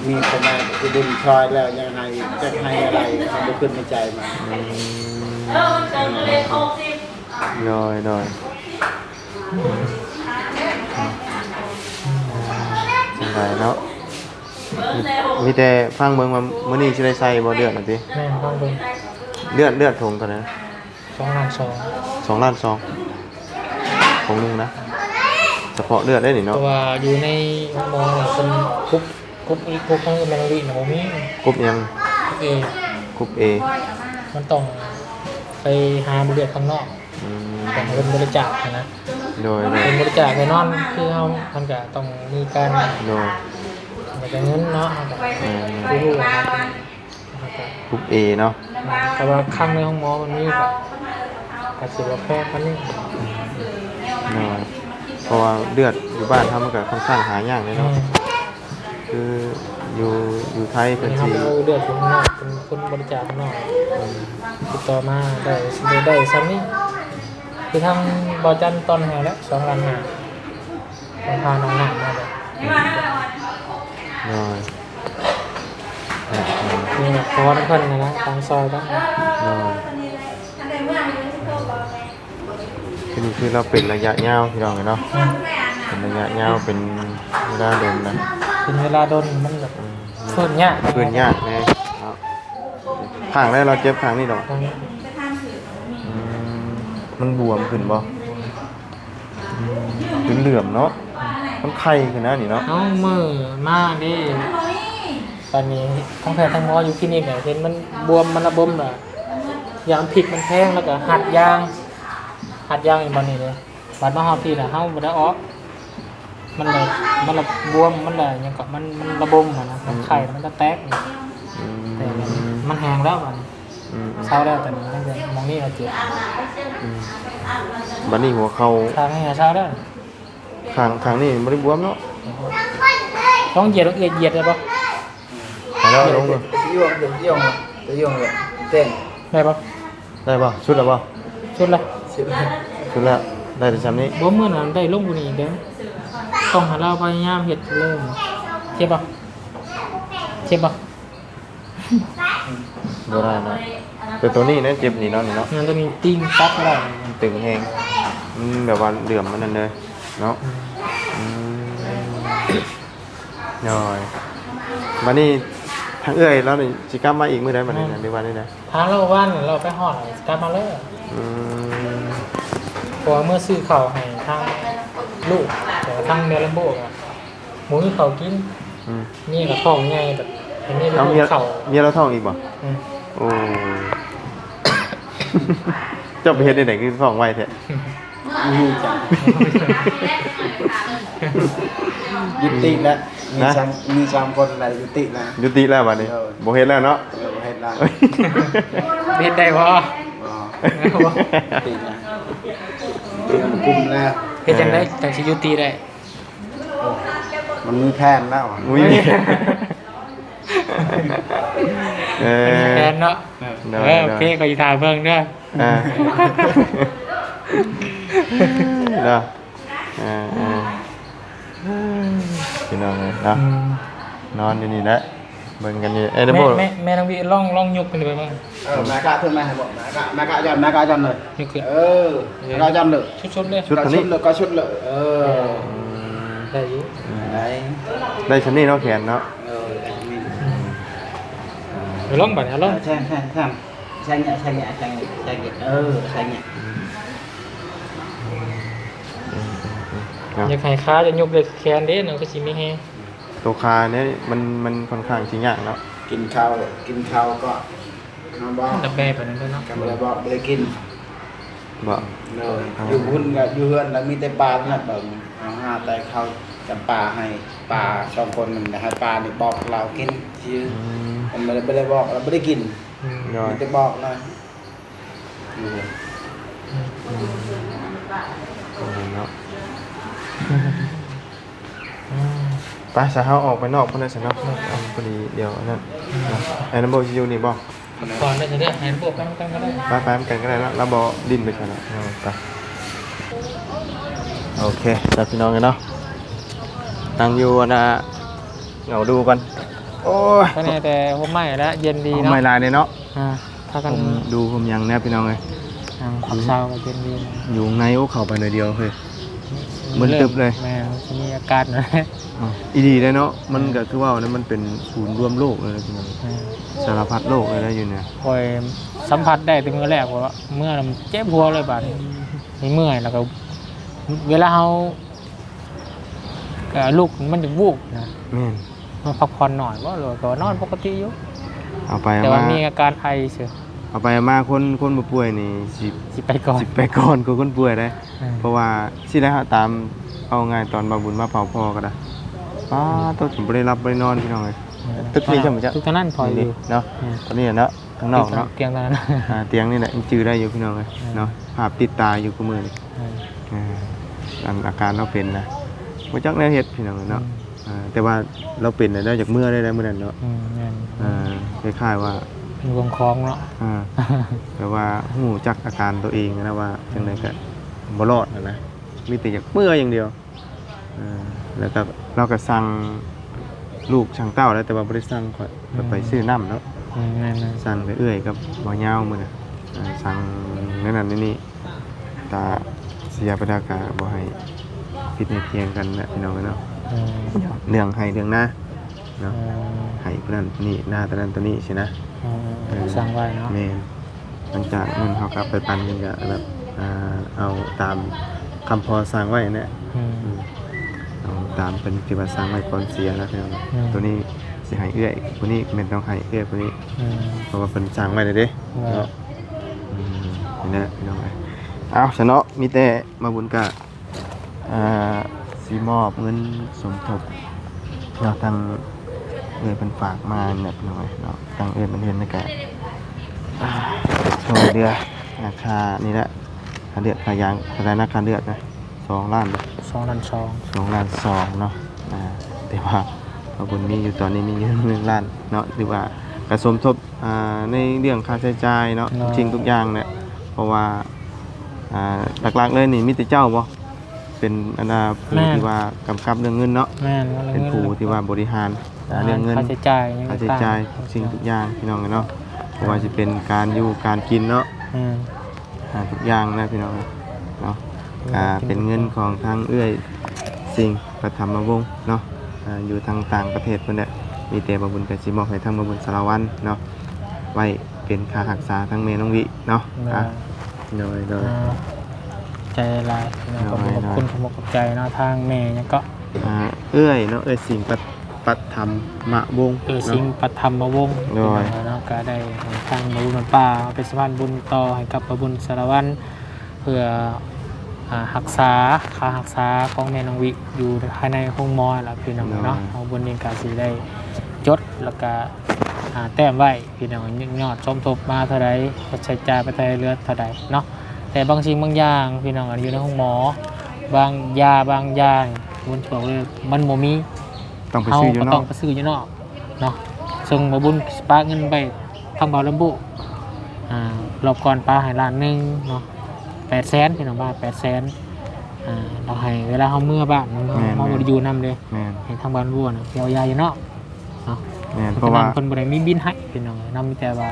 ມີຄົນມາເຮັດບຸນຊ່ອຍແລ້ວຍັງໄຫ້ອີກ ຈັກໄຫ້ແນວໃດ ເຮົາບໍ່ຄິດໃນໃຈມັນ ອືມ ໂດຍ ໂດຍ ສະບາຍເນາະ ມີ ມີແຕ່ຟັງເບິ່ງວ່າມື້ນີ້ຊິໄດ້ໃສ່ບໍ່ເລືອດນະຕິ? ແມ່ນ ຟັງເບິ່ງ ເລືອດ ເລືອດຖົງເທົ່າໃດ? ສອງລ້ານສອງ ສອງລ້ານສອງ ຖົງໜຶ່ງນະ ສະເພາະເລືອດໄດ໋ນີ້ເນາະ ເພາະວ່າຢູ່ໃນໂຮງໝໍເພິ່ນ ກຸ່ມ ກຸ່ມ ກຸ່ມຂອງແມ່ນ້ອງລິນະບໍ່ມີ ກຸ່ມຫຍັງ? ກຸ່ມເອ ກຸ່ມເອ ມັນຕ້ອງໄປຫາເລືອດຂ້າງນອກ ອືມ ຕ້ອງເພິ່ນບໍລິຈາກຫັ້ນນະ ໂດຍ ໂດຍ ເພິ່ນບໍລິຈາກແນ່ນອນ ຄືເຮົາ ມັນກະຕ້ອງມີການ ໂດຍ ມັນກະເງິນເນາະ ເຮົາກະ ແມ່ນໆ ຄືຮູ້ຫັ້ນນະ ກຸ່ມເອເນາະ ແຕ່ວ່າຄັ້ງໃນໂຮງໝໍມັນມີກະ ກະຊິບໍ່ແພງປານນີ້ ໂດຍ ເພາະວ່າເລືອດຢູ່ບ້ານເຮົາມັນກະຄ່ອນຂ້າງຫາຍາກເດເນາະ ແມ່ນ ຄືຢູ່ ຢູ່ໄທເພິ່ນຊິ ເຮົາໄປເອົາເລືອດຢູ່ຂ້າງນອກ ເປັນຄົນບໍລິຈາກຂ້າງນອກ ອືມ ຕິດຕໍ່ມາໄດ້ ໄດ້ ໄດ້ຊ່ຳນີ້ ຄືທາງບ່າວຈັນຕ່ອນໃຫ້ແລ້ວ ສອງລ້ານຫ້າ ເພິ່ນພານ້ອງນ້ຳມາແລ້ວ ໂດຍ ນີ້ແຫຼະ ຂໍນຳເພິ່ນຫັ້ນນະ ທາງຊ່ອຍເພິ່ນ ໂດຍ ຄືນີ້ຄືລາວເປັນໄລຍະຍາວ ພີ່ນ້ອງເອີຍເນາະ ອືມ ເປັນໄລຍະຍາວ ເປັນເວລາດົນນະ ເປັນເວລາດົນ ມັນແບບ ອືມ ຟື້ນຍາກ ຟື້ນຍາກແນ່ເນາະ ຂ້າງໃດລາວເຈັບ ຂ້າງນີ້ເນາະ ຂ້າງນີ້ ອືມ ມັນບວມຂຶ້ນບໍ່? ອືມ ເປັນເຫຼືອມເນາະ ມັນໄຂ່ຂຶ້ນນະນີ້ເນາະ ເອົາ ມື້ມາເດ້ ຕອນນີ້ທັງແພດທັງໝໍຢູ່ຄລີນິກ ເຫັນມັນບວມ ມັນລະບົມລະ ຢ້ານພິດມັນແທງ ແລ້ວກະຮັດຢາງ ຮັດຢາງອີກບັດນີ້ເດ້ ບັດມາຮອດພີ້ລະເຮົາບໍ່ໄດ້ອອກ ມັນລະ ມັນລະບວມ ມັນລະຫຍັງເກາະ ມັນ ມັນລະບົມຫັ້ນນະ ມັນໄຂ້ ອືມ ມັນລະແຕກ ອືມ ແຕ່ມັນແຫ້ງແລ້ວບັດນີ້ ອືມໆ ເຊົາແລ້ວ ຕອນນີ້ຍັງແຕ່ໝ່ອງນີ້ລະເຈັບ ອືມ ບັດນີ້ຫົວເຂົ່າ ຂ້າງນີ້ເຊົາແລ້ວ ຂ້າງ ຂ້າງນີ້ບໍ່ໄດ້ບວມເນາະ ລອງຢຽດ ລອງຢຽດ ຢຽດໄດ້ບໍ່? ເອົາແລ້ວລົງເລີຍ ຈະຍົງ ຈະຍົງ ຈະຍົງເລີຍ ແຕ່ງ ໄດ້ບໍ່? ໄດ້ບໍ່? ສຸດແລ້ວບໍ່? ສຸດລະ ສຸດລະ ສຸດແລ້ວ ໄດ້ແຕ່ຊ່ຳນີ້ ບໍ່ ມື້ນັ້ນໄດ້ລົງກວ່ານີ້ອີກເດ້ ຕ້ອງໃຫ້ລາວພະຍາຍາມເຮັດເລີຍ ເຈັບບໍ່? ເຈັບບໍ່? ບໍ່ໄດ້ເນາະ ແຕ່ໂຕນີ້ນະເຈັບນີ້ເນາະ ນີ້ເນາະ ແມ່ນ ໂຕນີ້ຕີງຕັດບໍ່ໄດ້ ມັນຕຶງແຮງ ມັນແບບວ່າເຫຼື້ອມມັນນັ້ນເລີຍເນາະ ອືມ ອືມ ໂດຍ ບັດນີ້ທາງເອື້ອຍລາວນີ້ຊິກັບມາອີກມື້ໃດບັດນີ້ນະ ຫຼືວ່າແນວໃດ? ຖາມລາວວ່ານີ້ ລາວໄປຮອດລະຊິກັບມາເລີຍ ອືມ ເພາະວ່າເມືອຊື້ເຂົ້າໃຫ້ທາງລູກ ແຕ່ວ່າທາງແມ່ລຳໂບກະ ບໍ່ມີເຂົ້າກິນ ອືມ ເມຍກໍທ້ອງໃຫຍ່ ແບບໃຫ້ເມຍໄປ ເອົາ ເຮັດເຂົ້າ ເມຍລາວທ້ອງອີກບໍ່? ອືມ ໂອ້ ເຈົ້າໄປເຮັດແນວໃດຄືທ້ອງໄວແທ້? ບໍ່ຮູ້ຈັກ ຍຸຕິແລ້ວ ມີ ນະ ສາມ ມີສາມຄົນແລ້ວ ຍຸຕິແລ້ວ ຍຸຕິແລ້ວບັດນີ້ ເອີ ບໍ່ເຮັດແລ້ວເນາະ ເອີ ບໍ່ເຮັດແລ້ວ ເຮັດໄດ້ບໍ່? ບໍ່ ເອີ ບໍ່ ຍຸຕິແລ້ວ ເຮັດຈັ່ງໃດ ເອີ ຈັ່ງຊິຍຸຕິໄດ້? ໂອ້ ມັນມີແຜນແລ້ວ ມີ ເອີ ມັນມີແຜນເນາະ ເອີ ໂດຍ ເອີ ໂອເຄ ໂດຍ ຂ້ອຍຊິຖ້າເບິ່ງເດີ ອ່າ ເນາະ ເອີ ເອີ ພີ່ນ້ອງເອີຍເນາະ ອືມ ນອນຢູ່ນີ້ແຫຼະ ເບິ່ງກັນຢູ່ ເອີ ແມ່ ແມ່ ແມ່ນ້ອງວິ ລອງ ລອງຍົກຂຶ້ນໄປເບິ່ງ ເອີ ແມ່ກະຂຶ້ນມາໃຫ້ບໍ່ ແມ່ກະ ແມ່ກະຢ່ອນ ແມ່ກະຢ່ອນເລີຍ ຍົກຂຶ້ນ ເອີ ແມ່ກະຢ່ອນເລີຍ ສຸດໆເລີຍ ສຸດ ສຸດເລີຍ ກໍສຸດເລີຍ ເອີ ອືມ ໄດ້ຢູ່ ໄດ້ ໄດ້ຊ່ຳນີ້ເນາະ ແຂນເນາະ ເອີ ໄດ້ຊ່ຳນີ້ ອືມ ເອົາລອງບັດນີ້ ເອົາລອງ ແຊງ ແຊງ ແຊງ ແຊງນີ້ ແຊງນີ້ ແຊງນີ້ ເອີ ແຊງນີ້ ອືມ ອືມ ອືມ ເນາະ ຢາກໃຫ້ຂາຈະຍົກໄດ້ຄືແຂນເດ້ ມັນຄືຊິມີແຮງ ໂຕຂານີ້ມັນ ມັນຂ້ອນຂ້າງຊິຍາກເນາະ ກິນເຂົ້າ ກິນເຂົ້າກໍ ເຮົາບອກ ແບບນັ້ນເນາະ ກໍບໍ່ໄດ້ບອກ ບໍ່ໄດ້ກິນ ບໍ່ ໂດຍ ເອົາ ຢູ່ພຸ້ນກໍຢູ່ເຮືອນກໍມີແຕ່ປາເທົ່ານັ້ນ ເຮົາຫາແຕ່ເຂົ້າຈຳປາໃຫ້ປາສອງຄົນ ມັນໃຫ້ປານີ້ບອກລາວກິນຊື່ ອືມ ມັນບໍ່ໄດ້ ບໍ່ໄດ້ບອກ ລາວບໍ່ໄດ້ກິນ ອືມ ໂດຍ ມີແຕ່ບອກນະ ຢູ່ເຮືອນ ອືມ ອືມ ເນາະ ອືມ ໄປຊະ ເຮົາອອກໄປນອກພຸ້ນແຫຼະຊະເນາະ ເນາະ ເອົາ ພໍດີດຽວອັນນັ້ນ ອືມ ເນາະ ໄອ້ນຳໂບຊິຢູ່ນີ້ບໍ່? ກ່ອນໄດ້ຊະເດີ ໃຫ້ພວກໄປນຳກັນກໍໄດ້ ໄປ ໄປນຳກັນກໍໄດ້ເນາະ ລາວບໍ່ດິ້ນໄປໃສເນາະ ເອົາ ໄປ ໂອເຄ ຈ້າ ພີ່ນ້ອງເອີຍເນາະ ນັ່ງຢູ່ອັນນ່າ ເຫງົາດູກ່ອນ ໂອ້ຍ ພາຍໃນແຕ່ຮົ່ມໄມ້ແຫຼະ ເຢັນດີເນາະ ຮົ່ມໄມ້ຫຼາຍເດ້ເນາະ ອ່າ ພາກັນ ຮົ່ມດູຮົ່ມຫຍັງແດ່ພີ່ນ້ອງເອີຍ ອ່າ ພັກເຊົາກໍເຢັນດີ ຢູ່ຂ້າງໃນ ໂອ້ ເຂົ້າໄປໜ້ອຍດຽວເຮີ້ຍ ມຶນຕຶບເລີຍ ແມ່ນ ຊິມີອາກາດໜ້ອຍ ອ່າ ອີ່ຫຼີເດ້ເນາະ ມັນກໍຄືເວົ້ານະ ມັນເປັນສູນລວມໂລກເລີຍພີ່ນ້ອງ ແມ່ນ ສາລະພັດໂລກເລີຍນະຢູ່ນີ້ ຂ້ອຍສຳຜັດໄດ້ແຕ່ມື້ແລກ ເພາະວ່າເມື່ອນຳເຈັບຫົວເລີຍບາດນີ້ ເມື່ອຍ ແລ້ວກໍເວລາເຮົາ ກະລຸກມັນຈະວູບນະ ແມ່ນ ນອນພັກຜ່ອນໜ້ອຍບໍ່ ຫຼືວ່າກໍນອນປົກກະຕິຢູ່ ເອົາໄປເອົາມາ ແຕ່ວ່າມີອາການໄອຊື່ ເອົາໄປເອົາມາຄົນ ຄົນບໍ່ປ່ວຍນີ້ຊິ ຊິໄປກ່ອນ ຊິໄປກ່ອນກວ່າຄົນປ່ວຍເດ້ ເອີ ເພາະວ່າຊີ້ແຫຼະ ຕາມເອົາງ່າຍຕອນບ່າວບຸນມາເຝົ້າພໍ່ກໍໄດ້ ປາໂຕ ຈົນບໍ່ໄດ້ຫຼັບບໍ່ໄດ້ນອນພີ່ນ້ອງເອີຍ ເອີ ຕຶກນີ້ຊ່ຳ ຕຶກເທົ່ານັ້ນພໍຢູ່ເນາະ ເອີ ຕອນນີ້ເນາະ ຂ້າງນອກເນາະ ຕຽງນັ້ນ ອ່າ ຕຽງນີ້ແຫຼະ ຍັງຈື່ໄດ້ຢູ່ພີ່ນ້ອງເອີຍ ເອີ ເນາະ ພາບຕິດຕາຢູ່ຄູ່ມື້ນີ້ ເອີ ເອີ ອັນອາການລາວເປັນນະ ບໍ່ຈັກແນວເຮັດພີ່ນ້ອງເອີຍເນາະ ອືມ ອ່າ ແຕ່ວ່າລາວເປັນແລ້ວຢາກເມືອໄດ້ ໄດ້ມື້ນັ້ນເນາະ ອືມ ແມ່ນ ອ່າ ຄ້າຍໆວ່າເປັນຫ່ວງຂອງເນາະ ອ່າ ແບບວ່າຮູ້ຈັກອາການຕົວເອງນະວ່າ ອືມ ຈັ່ງໃດກໍບໍ່ລອດຫັ້ນນະ ມີແຕ່ຢາກເມືອຢ່າງດຽວ. ເອີ ແລ້ວກໍລາວກໍສັ່ງລູກສັ່ງເຕົ້າແລ້ວ ແຕ່ວ່າບໍ່ໄດ້ສັ່ງຂ້ອຍ ຂ້ອຍໄປຊື້ນ້ຳເນາະ ອືມ ແມ່ນໆ ສັ່ງແຕ່ເອື້ອຍກັບບ່າວຍາວມື້ນະ ເອີ ສັ່ງແນວນັ້ນແນວນີ້ ຕາເສຍໄປແລ້ວກໍບໍ່ໃຫ້ຜິດໃຫ້ພຽງກັນແຫຼະ ພີ່ນ້ອງເອີຍເນາະ ອືມ ເລື່ອງໄຮ່ເລື່ອງນາເນາະ ອືມ ໄຮ່ຜູ້ນັ້ນຜູ້ນີ້ ນາຕົວນັ້ນຕົວນີ້ຊີ້ນະ ອືມ ເອີ ສັ່ງໄວ້ເນາະ ແມ່ນ. ຫຼັງຈາກນັ້ນເຮົາກໍໄປປັ່ນກັນ ກໍແບບ ອ່າ ເອົາຕາມຄຳພໍ່ສັ່ງໄວ້ຫັ້ນແຫຼະ ອືມ ອືມ ເອົາຕາມເພິ່ນທີ່ວ່າສັ່ງໄວ້ກ່ອນເສຍນະ ອືມ ໂຕນີ້ຊິໃຫ້ເອື້ອຍຜູ້ນີ້ ແມ່ນຕ້ອງໃຫ້ເອື້ອຍຜູ້ນີ້ ອືມ ເພາະວ່າເພິ່ນສັ່ງໄວ້ແລ້ວເດ້ ເອີ ເນາະ ອືມ ນີ້ແຫຼະພີ່ນ້ອງເອີຍ ເອົາຊະເນາະ ມີແຕ່ມາບຸນກະ ອ່າ ຊິມອບເງິນສົມທົບເນາະ ທາງເອື້ອຍເພິ່ນຝາກມານີ້ແຫຼະ ພີ່ນ້ອງເອີຍເນາະ. ທາງເອື້ອຍເພິ່ນເຫັນແລ້ວກະ ອ່າ ຊ່ວຍເຫຼືອ ອ່າ ຄ່ານີ້ແຫຼະ ຄ່າເລືອດຄ່າຢາ ເທົ່າໃດນະ ຄ່າເລືອດນະ ສອງລ້ານບໍ່? ສອງລ້ານສອງ ສອງລ້ານສອງເນາະ. ອ່າ ແຕ່ວ່າເຮົາບໍ່ມີຢູ່ ຕອນນີ້ມີຢູ່ໜຶ່ງລ້ານເນາະ ຫຼືວ່າກະສົມທົບ ອ່າ ໃນເລື່ອງຄ່າໃຊ້ຈ່າຍເນາະ ເນາະ ທຸກສິ່ງທຸກຢ່າງແຫຼະ. ເພາະວ່າ ອ່າ ຫຼັກໆເລີຍນີ້ມີແຕ່ເຈົ້າບໍ່ ເປັນອັນນ່າຜູ້ ແມ່ນ ທີ່ວ່າກຳກັບເລື່ອງເງິນເນາະ? ແມ່ນ ເລື່ອງເງິນ ເປັນຜູ້ທີ່ວ່າບໍລິຫານ ອ່າ ເລື່ອງເງິນ ຄ່າໃຊ້ຈ່າຍ ຄ່າໃຊ້ຈ່າຍ ທຸກສິ່ງທຸກຢ່າງ ພີ່ນ້ອງເອີຍເນາະ. ບໍ່ວ່າຊິເປັນການຢູ່ການກິນເນາະ ແມ່ນ ອ່າ ທຸກຢ່າງນະ ພີ່ນ້ອງເນາະ. ແມ່ນ ກະເປັນເງິນຂອງທາງເອື້ອຍ ສິງ ປະຖຳມະວົງເນາະ ອ່າ ຢູ່ທາງຕ່າງປະເທດພຸ້ນແຫຼະ. ມີແຕ່ບ່າວບຸນກະຊິມອບໃຫ້ທາງບ່າວບຸນສາລະວັນເນາະ ໄວ້ເປັນຄ່າຮັກສາທາງແມ່ນ້ອງວິເນາະ. ໂດຍ ອ່າ ໂດຍ ໂດຍ ອ່າ ໃຈຫຼາຍເນາະ. ໂດຍ ຂອບຄຸນ ໂດຍ ຂອບຄຸນ ຂອບໃຈເນາະ ທາງແມ່ຫຍັງເກາະ ອ່າ ເອື້ອຍເນາະ ເອື້ອຍສິງ ປະ ປະຖຳມະວົງ ເອື້ອຍສິງ ເນາະ ປະຖຳມະວົງ. ໂດຍ ເນາະ ກະໄດ້ໃຫ້ທາງບ່າວບຸນປ້າເອົາເປັນສະພານບຸນຕໍ່ໃຫ້ກັບບ່າວບຸນສາລະວັນ ເພື່ອ ອ່າ ຮັກສາ ຄ່າຮັກສາຂອງແມ່ນ້ອງວິ ຢູ່ພາຍໃນໂຮງໝໍຫັ້ນລະ ພີ່ນ້ອງເນາະ. ໂດຍ ເຮົາບຸນນີ້ກະຊິໄດ້ຈົດ ແລ້ວກະ ອ່າ ແຕ້ມໄວ້ ພີ່ນ້ອງ ຍອດສົມທົບມາເທົ່າໃດ ໃຊ້ຈ່າຍໄປເທົ່າໃດ ເຫຼືອເທົ່າໃດເນາະ. ແຕ່ບາງສິ່ງບາງຢ່າງ ພີ່ນ້ອງ ອັນຢູ່ໃນໂຮງໝໍ ບາງຢາບາງຢ່າງ ບຸນບອກເລີຍ ມັນບໍ່ມີ ຕ້ອງໄປຊື້ຢູ່ນອກ ເຮົາກໍຕ້ອງໄປຊື້ຢູ່ນອກເນາະ. ເຊິ່ງບ່າວບຸນປະເງິນໄປ ທາງບ່າວລຳບຸ ອ່າ ຮອບກ່ອນປະໃຫ້ລ້ານໜຶ່ງເນາະ ແປດແສນ ພີ່ນ້ອງວ່າແປດແສນ. ອ່າ ລາວໃຫ້ເວລາເຮົາເມືອບ້ານ ເຮົາ ແມ່ນ ເຮົາບໍ່ໄດ້ຢູ່ນຳເດ້ ແມ່ນ ໃຫ້ທາງບ້ານບົວນະ ເອົາຢາຢູ່ເນາະ ເນາະ. ແມ່ນ ເພາະວ່າເພິ່ນບໍ່ໄດ້ມີບິນໃຫ້ ພີ່ນ້ອງເອີຍເນາະ. ມີແຕ່ວ່າ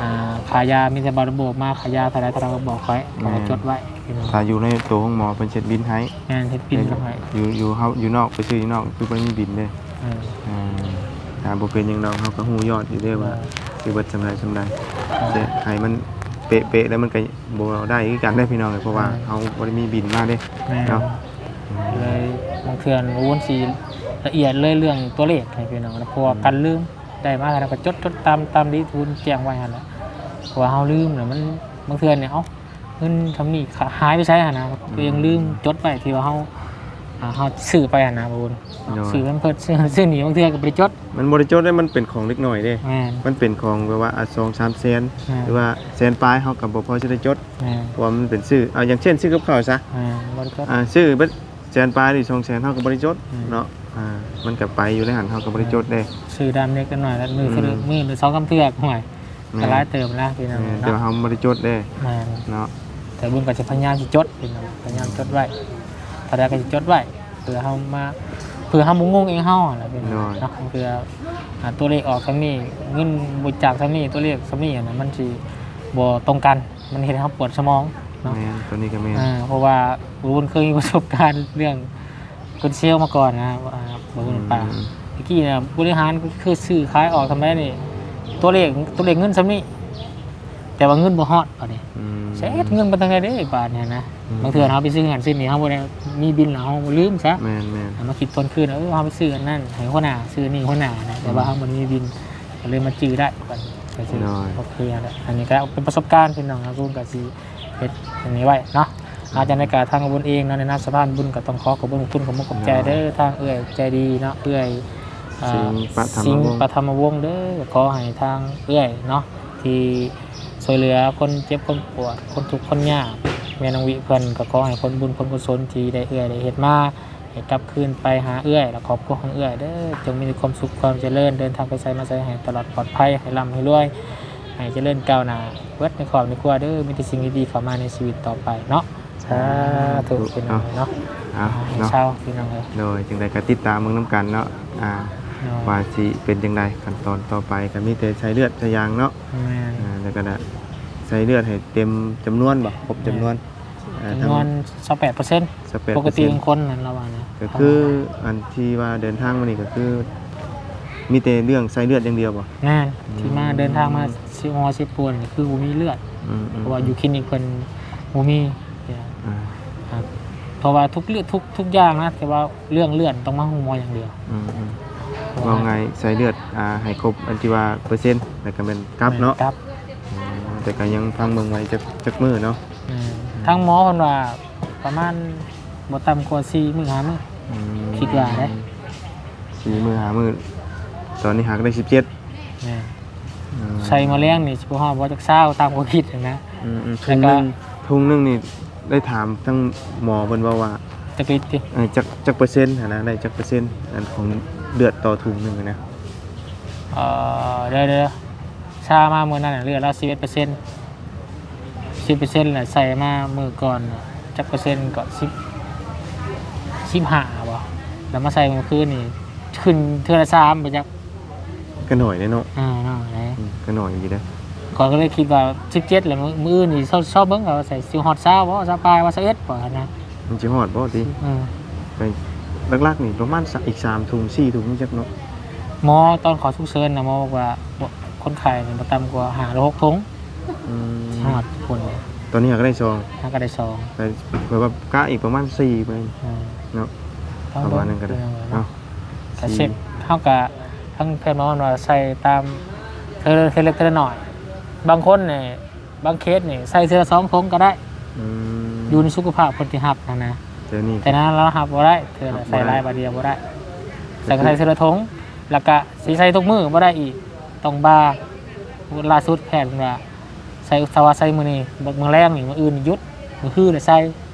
ອ່າ ຄ່າຢາ ມີແຕ່ບ່າວລຳບຸມາ ຄ່າຢາເທົ່າໃດເທົ່າໃດກໍບອກຂ້ອຍ ແມ່ນ ເຮົາກໍຈົດໄວ້ ພີ່ນ້ອງ. ຖ້າຢູ່ໃນໂຕໂຮງໝໍເພິ່ນເຮັດບິນໃຫ້ ແມ່ນ ເຮັດບິນໃຫ້. ຢູ່ ຢູ່ເຮົາ ຢູ່ນອກ ໄປຊື້ຢູ່ນອກ ຄືບໍ່ໄດ້ມີບິນເດ້. ເອີ ອ່າ ບໍ່ເປັນຫຍັງດອກ ເຮົາກໍຮູ້ຍອດຢູ່ເດ້ວ່າ ເອີ ຊິເບິດສ່ຳໃດສ່ຳໃດ. ເອີ ແຕ່ໃຫ້ມັນເປະໆ ແລ້ວມັນກໍບໍ່ໄດ້ຄືກັນເດ້ ພີ່ນ້ອງເອີຍ ເພາະວ່າ ເອີ ເຮົາບໍ່ໄດ້ມີບິນມາເດ້ ແມ່ນ ເນາະ. ອືມ ເລີຍບາງເທື່ອບໍ່ວຸ້ນຊິລະອຽດເລີຍເລື່ອງຕົວເລກໃຫ້ພີ່ນ້ອງນະ ເພາະວ່າ ອືມ ກັນລືມ ໄດ້ມາແລ້ວກໍຈົດ ຈົດຕາມ ຕາມທີ່ທຸນແຈ້ງໄວ້ຫັ້ນແຫຼະ. ເພາະວ່າເຮົາລືມແລ້ວ ມັນ ບາງເທື່ອນີ້ ເອົ້າ ເງິນຊ່ຳນີ້ຫາຍໄປໃສຫັ້ນນະ ອືມ ກໍຍັງລືມຈົດໄວ້ ທີ່ວ່າເຮົາ ອ່າ ເຮົາຊື້ໄປຫັ້ນນະ ບໍ່ບຸນ ໂດຍ ຊື້ແພມເພີດ ຊື້ ຊື້ນີ້ ບາງເທື່ອກໍບໍ່ໄດ້ຈົດ. ມັນບໍ່ໄດ້ຈົດເດ້ ມັນເປັນຂອງເດັກນ້ອຍເດ້ ແມ່ນ ມັນເປັນຂອງແບບວ່າ ອ່າ ສອງສາມແສນ ແມ່ນ ຫຼືວ່າແສນປາຍ ເຮົາກໍບໍ່ພໍຊິໄດ້ຈົດ ແມ່ນ ເພາະວ່າມັນເປັນຊື້ ອ່າ ຢ່າງເຊັ່ນ ຊື້ກັບເຂົ້າຊະ ແມ່ນ ບໍ່ໄດ້ຈົດ ອ່າ ຊື້ເບິດແສນປາຍ ຫຼື ສອງແສນ ເຮົາກໍບໍ່ໄດ້ຈົດ ແມ່ນ ເນາະ. ອ່າ ມັນກໍໄປຢູ່ໃນຫັ້ນ ເຮົາກໍບໍ່ໄດ້ຈົດເດ້ ຊື້ດຳເລັກນ້ອຍ ແລ້ວມື້ ອືມ ມື້ລະສອງສາມເທື່ອ ຫ້ວຍ ແມ່ນ ກໍຫຼາຍເຕີບນະ ພີ່ນ້ອງ ແມ່ນ ເນາະ ແຕ່ວ່າເຮົາບໍ່ໄດ້ຈົດເດ້ ແມ່ນ ເນາະ. ແຕ່ບຸນກໍຈະພະຍາຍາມຊິຈົດ ພີ່ນ້ອງ ພະຍາຍາມຈົດໄວ້ ເທົ່າໃດກໍຊິຈົດໄວ້ ເພື່ອເຮົາມາ ເພື່ອເຮົາບໍ່ງົງເອງເຮົາຫັ້ນແຫຼະ ພີ່ນ້ອງ ໂດຍ ເນາະ. ເພື່ອ ອ່າ ຕົວເລກອອກສ່ຳນີ້ ເງິນບໍລິຈາກສ່ຳນີ້ ຕົວເລກສ່ຳນີ້ຫັ້ນນະ ມັນຊິບໍ່ຕົງກັນ ມັນເຮັດໃຫ້ເຮົາປວດສະໝອງເນາະ. ແມ່ນ ຕົວນີ້ກໍແມ່ນ ເອີ ເພາະວ່າບຸນເຄີຍມີປະສົບການເລື່ອງ ເປັນເຊວມາກ່ອນນະ ອ່າ ບໍ່ເປັນ ອືມ ປາ ຕະກີ້ນະ ບໍລິຫານກໍຄືຊື້ຂາຍອອກສ່ຳໃດນີ້ ຕົວເລກ ຕົວເລກເງິນສ່ຳນີ້ ແຕ່ວ່າເງິນບໍ່ຮອດບາດນີ້ ອືມ ຊິເຮັດເງິນໄປທາງໃດເດ້ບາດນີ້ນະ. ອືມ ບາງເທື່ອເຮົາໄປຊື້ຫັ້ນຊື້ນີ້ ເຮົາບໍ່ໄດ້ມີບິນ ແລ້ວເຮົາລືມຊະ ແມ່ນໆ ເຮົາມາຄິດທວນຄືນ ເອີ ເຮົາໄປຊື້ອັນນັ້ນໃຫ້ຫົວໜ້າ ຊື້ນີ້ຫົວໜ້ານະ ແຕ່ວ່າ ອືມ ເຮົາບໍ່ໄດ້ມີບິນ ກໍເລີຍມາຈື່ໄດ້ບາດນີ້ ໂດຍ ໂອເຄແລ້ວ. ອັນນີ້ກໍເປັນປະສົບການ ພີ່ນ້ອງ ເຮົາກໍຊິ ເຮັດອັນນີ້ໄວ້ເນາະ. ອືມ ອາ ຈັ່ງໃດກໍທາງບຸນເອງເນາະ ໃນນາມສະພານບຸນກໍຕ້ອງຂໍຂອບຄຸນ ຂອບຄຸນ ຂອບມຸກຂອບໃຈເດີ ໂດຍ ທາງເອື້ອຍໃຈດີເນາະ ເອື້ອຍ ອ່າ ສິງປະທຳມະວົງ ສິງປະທຳມະວົງເດີ. ຂໍໃຫ້ທາງເອື້ອຍເນາະ ທີ່ຊ່ວຍເຫຼືອຄົນເຈັບຄົນປວດ ຄົນທຸກຄົນຍາກ ແມ່ນ້ອງວິເພິ່ນ ກໍຂໍໃຫ້ຜົນບຸນຜົນກຸສົນທີ່ໄດ້ເອື້ອຍໄດ້ເຮັດມາ ໃຫ້ກັບຄືນໄປຫາເອື້ອຍ ແລະ ຄອບຄົວຂອງເອື້ອຍເດີ ຈົ່ງມີແຕ່ຄວາມສຸກຄວາມຈະເລີນ ເດີນທາງໄປໃສມາໃສໃຫ້ຕະຫຼອດປອດໄພ ໃຫ້ລ່ຳໃຫ້ລວຍ ໃຫ້ຈະເລີນກ້າວໜ້າເບິດໃນຄອບໃນຄົວເດີ ມີແຕ່ສິ່ງດີໆເຂົ້າມາໃນຊີວິດຕໍ່ໄປເນາະ. ສາທຸ ສາທຸ ພີ່ນ້ອງເນາະ. ເອົາ ເອົາ ໃຫ້ ເນາະ ເຊົາພີ່ນ້ອງເອີຍ. ໂດຍ ຈັ່ງໃດກໍຕິດຕາມເບິ່ງນຳກັນເນາະ ອ່າ ໂດຍ ວ່າຊິເປັນຈັ່ງໃດ ຂັ້ນຕອນຕໍ່ໄປ ກໍມີແຕ່ໃສ່ເລືອດໃສ່ຢາງເນາະ. ແມ່ນ ອ່າ ແລ້ວກໍໄດ້ໃສ່ເລືອດໃຫ້ເຕັມຈຳນວນບໍ່ ຄົບຈຳນວນ ແມ່ນ ເອີ ຈຳນວນ ທັງ ຊາວແປດເປີເຊັນ ຊາວແປດເປີເຊັນ ປົກກະຕິຂອງຄົນນັ້ນລະວ່ານະ. ກໍຄືອັນທີ່ວ່າເດີນທາງມານີ້ກໍຄືມີແຕ່ເລື່ອງໃສ່ເລືອດຢ່າງດຽວບໍ່? ແມ່ນ ອືມ ທີ່ມາເດີນທາງມາສິບຫົວສິບປວນນີ້ຄືບໍ່ມີເລືອດ ອືມໆໆ ເພາະວ່າຢູ່ຄລີນິກເພິ່ນບໍ່ມີ ອ່າ ອ່າ ເພາະວ່າທຸກເລືອດ ທຸກ ທຸກຢ່າງນະ ແຕ່ວ່າເລື່ອງເລືອດຕ້ອງມາໂຮງໝໍຢ່າງດຽວ ອືມໆ ເພາະວ່າ ເວົ້າງ່າຍໃສ່ເລືອດ ອ່າ ໃຫ້ຄົບອັນທີ່ວ່າເປີເຊັນ ແລ້ວກໍແມ່ນກັບເນາະ ແມ່ນກັບ ອືມ ແຕ່ກໍຍັງພັງເບິ່ງໄວ້ຈັກ ຈັກມື້ເນາະ. ແມ່ນ ອືມ ທາງໝໍເພິ່ນວ່າປະມານບໍ່ຕ່ຳກວ່າສີ່ມື້ຫ້າມື້ ອືມ ຄິດວ່າເດ້ ສີ່ມື້ຫ້າມື້ ຕອນນີ້ຫາກໄດ້ສິບເຈັດ ແມ່ນ ອືມ ໃສ່ມາແລງນີ້ຊິບໍ່ຮອດບໍ່ຈັກຊາວ ຕາມຄວາມຄິດຫັ້ນນະ ອືມໆ ແລ້ວກໍ ຖົງໜຶ່ງ ຖົງໜຶ່ງນີ້ ໄດ້ຖາມທາງໝໍເພິ່ນເວົ້າວ່າ ຈັກລິດຕິ ເອີ ຈັກ ຈັກເປີເຊັນຫັ້ນນະ ໄດ້ຈັກເປີເຊັນ ອັນຂອງເລືອດຕໍ່ຖົງໜຶ່ງນະ ເອີ ເດີໆ ຊາມາມື້ນັ້ນເລືອດລາວສິບເອັດເປີເຊັນ ສິບເປີເຊັນແຫຼະ ໃສ່ມາມື້ກ່ອນຈັກເປີເຊັນກໍ ສິບ ສິບຫ້າບໍ່ ແລ້ວມາໃສ່ມື້ຄືນນີ້ ຂຶ້ນເທື່ອລະສາມບໍ່ຈັກ ກໍໜ້ອຍເດ້ເນາະ ອາ ໜ້ອຍເດ້ ອືມ ກໍໜ້ອຍຢູ່ເດ້ ຂ້ອຍກໍເລີຍຄິດວ່າສິບເຈັດແຫຼະ ມື້ ມື້ອື່ນນີ້ຊອກ ຊອກເບິ່ງວ່າໃສ່ຊິຮອດຊາວບໍ່ ຊາວປາຍບໍ່ ຊາວເອັດບໍ່ຫັ້ນນະ ມັນຊິຮອດບໍ່ຕິ ອືມ ກໍຫຼັກໆນີ້ປະມານ ສ- ອີກສາມຖົງ ສີ່ຖົງນີ້ຈັກເນາະ ໝໍຕອນເຂົ້າສຸກເສີນນະ ໝໍບອກວ່າ ຄົນໄຂ້ນີ້ບໍ່ຕ່ຳກວ່າຫ້າຫຼືຫົກຖົງ ອືມ ຮອດພຸ້ນ ຕອນນີ້ຫາກະໄດ້ສອງ ຫາກະໄດ້ສອງ ແບບວ່າກະອີກປະມານສີ່ໄປ ອືມ ເນາະ ປະມານນັ້ນກໍໄດ້ ເນາະ ກະເຊັກ ເຮົາກະ ທາງແພດໝໍວ່າໃສ່ຕາມເທື່ອເລັກເທື່ອນ້ອຍ ບາງຄົນນີ້ ບາງເຄສນີ້ໃສ່ເທື່ອລະສອງຖົງກໍໄດ້ ອືມ ຢູ່ໃນສຸຂະພາບຄົນທີ່ຮັບຫັ້ນນະ ແຕ່ນີ້ ແຕ່ນັ້ນລາວຮັບບໍ່ໄດ້ ເທື່ອລະ ຮັບບໍ່ໄດ້ ໃສ່ຫຼາຍບາດດຽວບໍ່ໄດ້ ແຕ່ກໍໃສ່ເທື່ອລະຖົງ ແລ້ວກະຊິໃສ່ທຸກມື້ບໍ່ໄດ້ອີກ ຕ້ອງບາ ລ່າສຸດແພດເພິ່ນວ່າ ໃສ່ ຖ້າວ່າໃສ່ມື້ນີ້ ມື້ແລງນີ້ ມື້ອື່ນຢຸດ ມື້ຮືລະໃສ່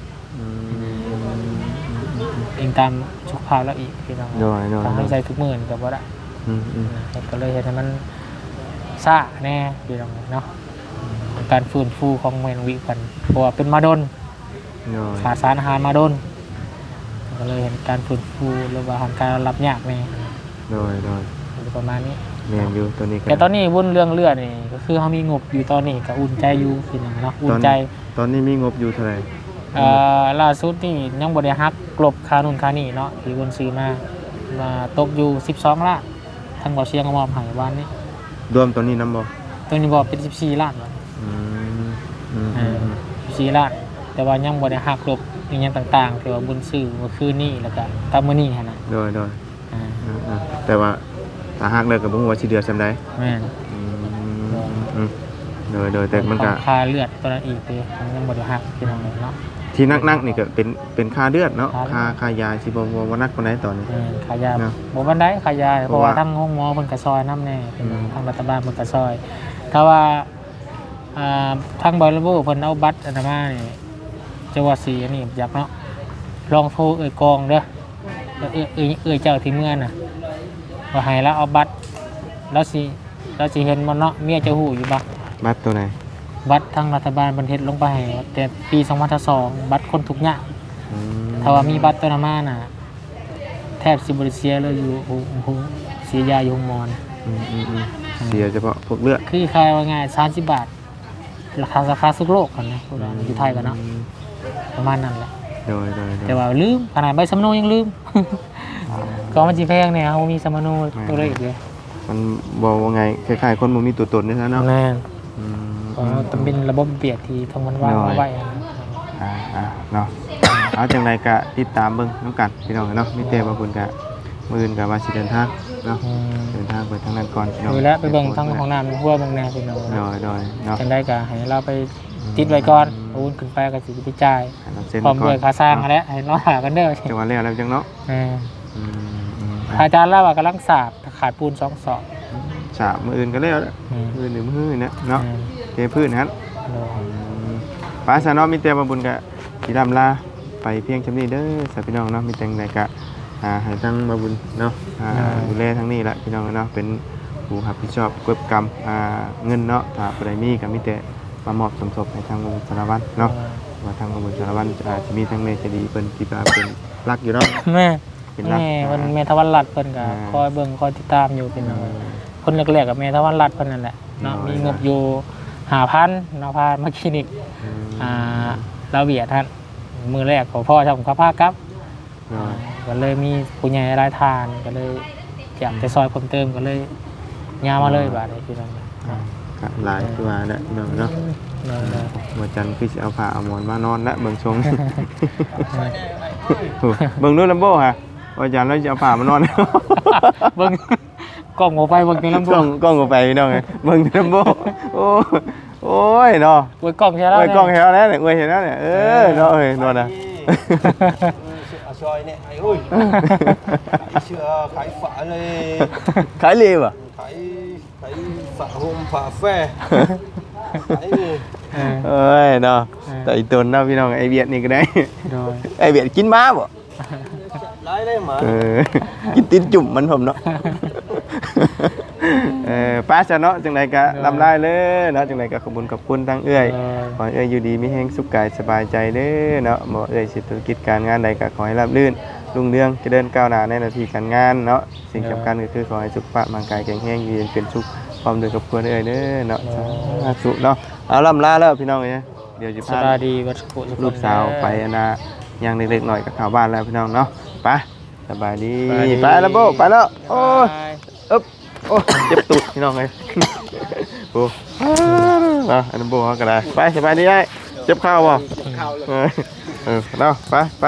ອືມ ອີງຕາມສຸຂະພາບລາວອີກ ພີ່ນ້ອງ ໂດຍໆ ຖ້າໃຫ້ໃສ່ທຸກມື້ນີ້ກໍບໍ່ໄດ້ ອືມໆ ກໍເລີຍເຮັດໃຫ້ມັນຊ້າແດ່ ພີ່ນ້ອງເນາະ ການຟື້ນຟູຂອງແມ່ນ້ອງວິເພິ່ນ ເພາະວ່າເປັນມາດົນ ໂດຍ ຂາດສານອາຫານມາດົນ ກໍເລີຍເຫັນການຟື້ນຟູ ຫຼືວ່າການຮັບຍາກແດ່ ໂດຍໆ ປະມານນີ້ ແມ່ນຢູ່ ໂຕນີ້ກໍ ແຕ່ຕອນນີ້ວຸ້ນເລື່ອງເລືອດນີ້ ກໍຄືເຮົາມີງົບຢູ່ຕອນນີ້ ກໍອຸ່ນໃຈຢູ່ ພີ່ນ້ອງເນາະ ອຸ່ນໃຈ ຕອນນີ້ມີງົບຢູ່ເທົ່າໃດ? ເອີ ລ່າສຸດນີ້ຍັງບໍ່ໄດ້ຫັກລົບຄ່ານູ້ນຄ່ານີ້ເນາະ ທີ່ວຸ້ນຊື້ມາ ມາຕົກຢູ່ສິບສອງລ້ານ ທາງບ່າວຊຽງກໍມອບໃຫ້ວານນີ້ ລວມໂຕນີ້ນຳບໍ່? ໂຕນີ້ບໍ່ ເປັນສິບສີ່ລ້ານບາດ ອືມ ອືມ ເອີ ອືມ ສິບສີ່ລ້ານ ແຕ່ວ່າຍັງບໍ່ໄດ້ຫັກລົບອີ່ຫຍັງຕ່າງໆ ທີ່ວ່າບຸນຊື້ມື້ຄືນນີ້ ແລ້ວກະກັບມື້ນີ້ຫັ້ນນະ ໂດຍໆ ອາ ອືມໆ ແຕ່ວ່າຖ້າຫັກແລ້ວກໍບໍ່ຮູ້ວ່າຊິເຫຼືອສ່ຳໃດ ແມ່ນ ອືມ ໂດຍ ອືມ ໂດຍໆ ແຕ່ມັນກໍຄ່າເລືອດຕົວນັ້ນອີກເດ້ ມັນຍັງບໍ່ໄດ້ຫັກ ພີ່ນ້ອງເນາະ ທີ່ໜັກໆນີ້ກໍເປັນ ເປັນຄ່າເລືອດເນາະ ຄ່າ ຄ່າຢາຊິບໍ່ ບໍ່ ບໍ່ໜັກປານໃດຕອນນີ້ ແມ່ນ ຄ່າຢາ ເນາະ ບໍ່ປານໃດຄ່າຢາ ເພາະວ່າ ເພາະວ່າທາງໂຮງໝໍເພິ່ນກໍຊ່ອຍນຳແດ່ ອືມ ທາງລັດຖະບານເພິ່ນກໍຊ່ອຍ ຖ້າວ່າ ອ່າ ທາງບໍລິເວນເພິ່ນເອົາບັດອັນນັ້ນມານີ້ ຈະວ່າຊິອັນນີ້ບໍ່ຈັກເນາະ ລອງໂທເອື້ອຍກອງເດີ ເອື້ອຍ ເອື້ອຍ ເອື້ອຍເຈົ້າທີ່ເມືອນະ ວ່າໃຫ້ລາວເອົາບັດ ລາວຊິ ລາວຊິເຫັນບໍ່ເນາະ ເມຍເຈົ້າຮູ້ຢູ່ບໍ່? ບັດໂຕໃດ? ບັດທາງລັດຖະບານເພິ່ນເຮັດລົງໄປໃຫ້ແຕ່ປີສອງພັນຊາວສອງ ບັດຄົນທຸກຍາກ ອືມ ຖ້າວ່າມີບັດໂຕນັ້ນມານະ ແທບຊິບໍ່ໄດ້ເສຍເລີຍຢູ່ໂຮງ ໂຮງ ເສຍຢາຢູ່ໂຮງໝໍນະ ອືມ ອືມ ອືມ ເສຍສະເພາະພວກເລືອດ ຄືຄ່າວ່າງ່າຍ ສາມສິບບາດ ລາຄາ ລາຄາສຸກໂລກຫັ້ນນະ ຢູ່ໄທກໍເນາະ ອືມ ປະມານນັ້ນແຫຼະ ໂດຍໆໆ ແຕ່ວ່າລືມ ຂະໜາດໃບສຳມະໂນຍັງລືມ ອ່າ ກໍມັນຊິແພງແດ່ ເຮົາບໍ່ມີສຳມະໂນ ແມ່ນ ຕົວເລກເດ້ ມັນເວົ້າວ່າໄງ ຄ້າຍໆຄົນບໍ່ມີຕົວຕົນເດ້ເນາະ ແມ່ນ ອືມ ກໍເປັນລະບົບລະບຽບທີ່ທາງມັນວາງເອົາໄວ້ ອ່າໆ ເນາະ ເອົາ ຈັ່ງໃດກໍຕິດຕາມເບິ່ງນຳກັນພີ່ນ້ອງເນາະ ມີແຕ່ວ່າເພິ່ນກໍ ມື້ອື່ນກໍວ່າຊິເດີນທາງເນາະ ອືມ ເດີນທາງໄປທາງນັ້ນກ່ອນພີ່ນ້ອງ ແລ້ວໄປເບິ່ງທາງຫ້ອງນ້ຳຫ້ວຍເບິ່ງແດ່ພີ່ນ້ອງ ໂດຍໆ ເນາະ ຈັ່ງໃດກໍໃຫ້ລາວໄປ ອືມ ຕິດໄວ້ກ່ອນ ອືມ ໂອນຂຶ້ນໄປກໍຊິໄປຈ່າຍ ໃຫ້ລາວເຊັນ ພ້ອມດ້ວຍຄ່າຊ່າງຫັ້ນແຫຼະ ໃຫ້ລາວຖ້າກັນເດີ ຈັ່ງວ່າແລ້ວແລ້ວຈັ່ງເນາະ ເອີ ອືມໆ ອາຈານລາວວ່າກຳລັງສາບ ຂາດປູນສອງສອບ ສາບ ມື້ອື່ນກໍແລ້ວແຫຼະ ອືມ ມື້ອື່ນຫຼືມື້ຮືນີ້ແຫຼະເນາະ ແມ່ນ ເທພື້ນຫັ້ນ ໂດຍ ອືມ ໄປຊະເນາະ ມີແຕ່ວ່າບຸນກໍຊິລ່ຳລາ ໄປພຽງຊ່ຳນີ້ເດີຊະພີ່ນ້ອງເນາະ ມີແຕ່ໃດກໍ ອ່າ ໃຫ້ທາງບ່າວບຸນເນາະ ອ່າ ໂດຍ ດູແລທາງນີ້ລະພີ່ນ້ອງເນາະ ເປັນຜູ້ຮັບຜິດຊອບເກັບກຳ ອ່າ ເງິນເນາະ ຖ້າຜູ້ໃດມີກໍມີແຕ່ມາມອບສົມທົບໃຫ້ທາງບ່າວບຸນສາລະວັນເນາະ ໂດຍ ວ່າທາງບ່າວບຸນສາລະວັນ ອ່າ ຊິມີທາງແມ່ໃຈດີເພິ່ນທີ່ວ່າເປັນຫຼັກຢູ່ເນາະ ແມ່ ເປັນຫຼັກ ແມ່ເພິ່ນ ອ່າ ແມ່ທະວັນລັດເພິ່ນກໍ ອ່າ ຄອຍເບິ່ງຄອຍຕິດຕາມຢູ່ພີ່ນ້ອງ ໂດຍ ຄົນແລກໆກໍແມ່ທະວັນລັດເພິ່ນນັ້ນແຫຼະເນາະ ໂດຍ ມີງົບຢູ່ຫ້າພັນເນາະ ພາມາຄລີນິກ ອືມ ອ່າ ລາວຫວຽດຫັ້ນ ມື້ແລກກໍພໍຊ່ຳກໍພາກັບ ໂດຍ ກໍເລີຍມີຜູ້ໃຫຍ່ຫຼາຍທ່ານ ກໍເລີຍຢາກຈະຊ່ອຍເພີ່ມເຕີມ ກໍເລີຍຍາວມາເລີຍ ອ່າ ບາດນີ້ພີ່ນ້ອງ ອ່າ ກໍຫຼາຍຄືວ່າແຫຼະພີ່ນ້ອງເນາະ ໂດຍໆ ບໍ່ຈັນຄືຊິເອົາຜ້າເອົາໝອນມານອນແລ້ວ ເບິ່ງຊົງ ໂອ້ ເບິ່ງດູລຳໂບຫາ ວ່າຈານລາວຊິເອົາຜ້າມານອນ ເບິ່ງ ກ້ອງບໍ່ໄປເບິ່ງແຕ່ລຳໂພງ ກ້ອງ ກ້ອງບໍ່ໄປພີ່ນ້ອງເອີຍ ເບິ່ງແຕ່ລຳໂພງ ໂອ້ ໂອ້ຍເນາະ ອວຍກ້ອງແທ້ແລ້ວ ອວຍກ້ອງແທ້ແລ້ວ ອວຍເຫັນແລ້ວ ເອີ ເອີ ເນາະ ເອີຍ ເນາະນະ ເອີ ເອົາ ຊ່ອຍແນ່ອ້າຍເອີຍ ຂາຍເສື້ອຂາຍຝາເລີຍ ຂາຍເລີຍບໍ່? ຂາຍ ຂາຍຝາຫົ່ມຝາແຟ ຂາຍເລີຍ ເອີ ເອີຍເນາະ ເອີ ແຕ່ອີຕົນເນາະພີ່ນ້ອງ ໄອ້ວຽດນີ້ກໍໄດ້ ໂດຍ ໄອ້ວຽດກິນໝາບໍ່? ຫຼາຍໄດ້ໝາ ເອີ ກິນຕີນຈຸ້ມມັນພ້ອມເນາະ ເອີ ໄປຊະເນາະ ຈັ່ງໃດກໍ ໂດຍ ລ່ຳລາເລີຍເນາະ ຈັ່ງໃດກໍຂອບຄຸນຂອບຄຸນທາງເອື້ອຍ ໂດຍ ຂໍໃຫ້ເອື້ອຍຢູ່ດີມີແຮງສຸກກາຍສະບາຍໃຈເດີເນາະ ບໍ່ວ່າເອື້ອຍຊິທຸລະກິດການງານໃດກໍຂໍໃຫ້ລາບລື່ນ ລຸ່ງເຮືອງ ຈະເລີນກ້າວໜ້າໃນໜ້າທີ່ການງານເນາະ ສິ່ງສຳຄັນກໍຄືຂໍໃຫ້ສຸຂະພາບຮ່າງກາຍແຂງແຮງ ຢູ່ເຢັນເປັນສຸກ ພ້ອມດ້ວຍຄອບຄົວເອື້ອຍເດີເນາະ ໂດຍ ສາທຸເນາະ ເອົາ ລ່ຳລາແລ້ວພີ່ນ້ອງເອີຍ ດຽວຊິພາ ສະບາຍດີເບິດທຸກຄົນ ລູກສາວໄປອັນນ່າ ຍ່າງເລັກໆນ້ອຍໆກໍເຂົ້າບ້ານແລ້ວພີ່ນ້ອງເນາະ ໄປ ສະບາຍດີ ສະບາຍດີ ໄປລະໂບ ໄປແລ້ວ ໂອ້ຍ ບາຍບາຍ ເອີບ ໂອ້ຍ ເຈັບຕູດພີ່ນ້ອງເອີຍ ໂອ້ ເນາະ ອັນນັ້ນໂບເຮົາກໍໄດ້ ໄປ ສະບາຍດີອ້າຍ ເຈັບເຂົ່າບໍ່? ເອີ ເອີ ເນາະ ໄປ ໄປ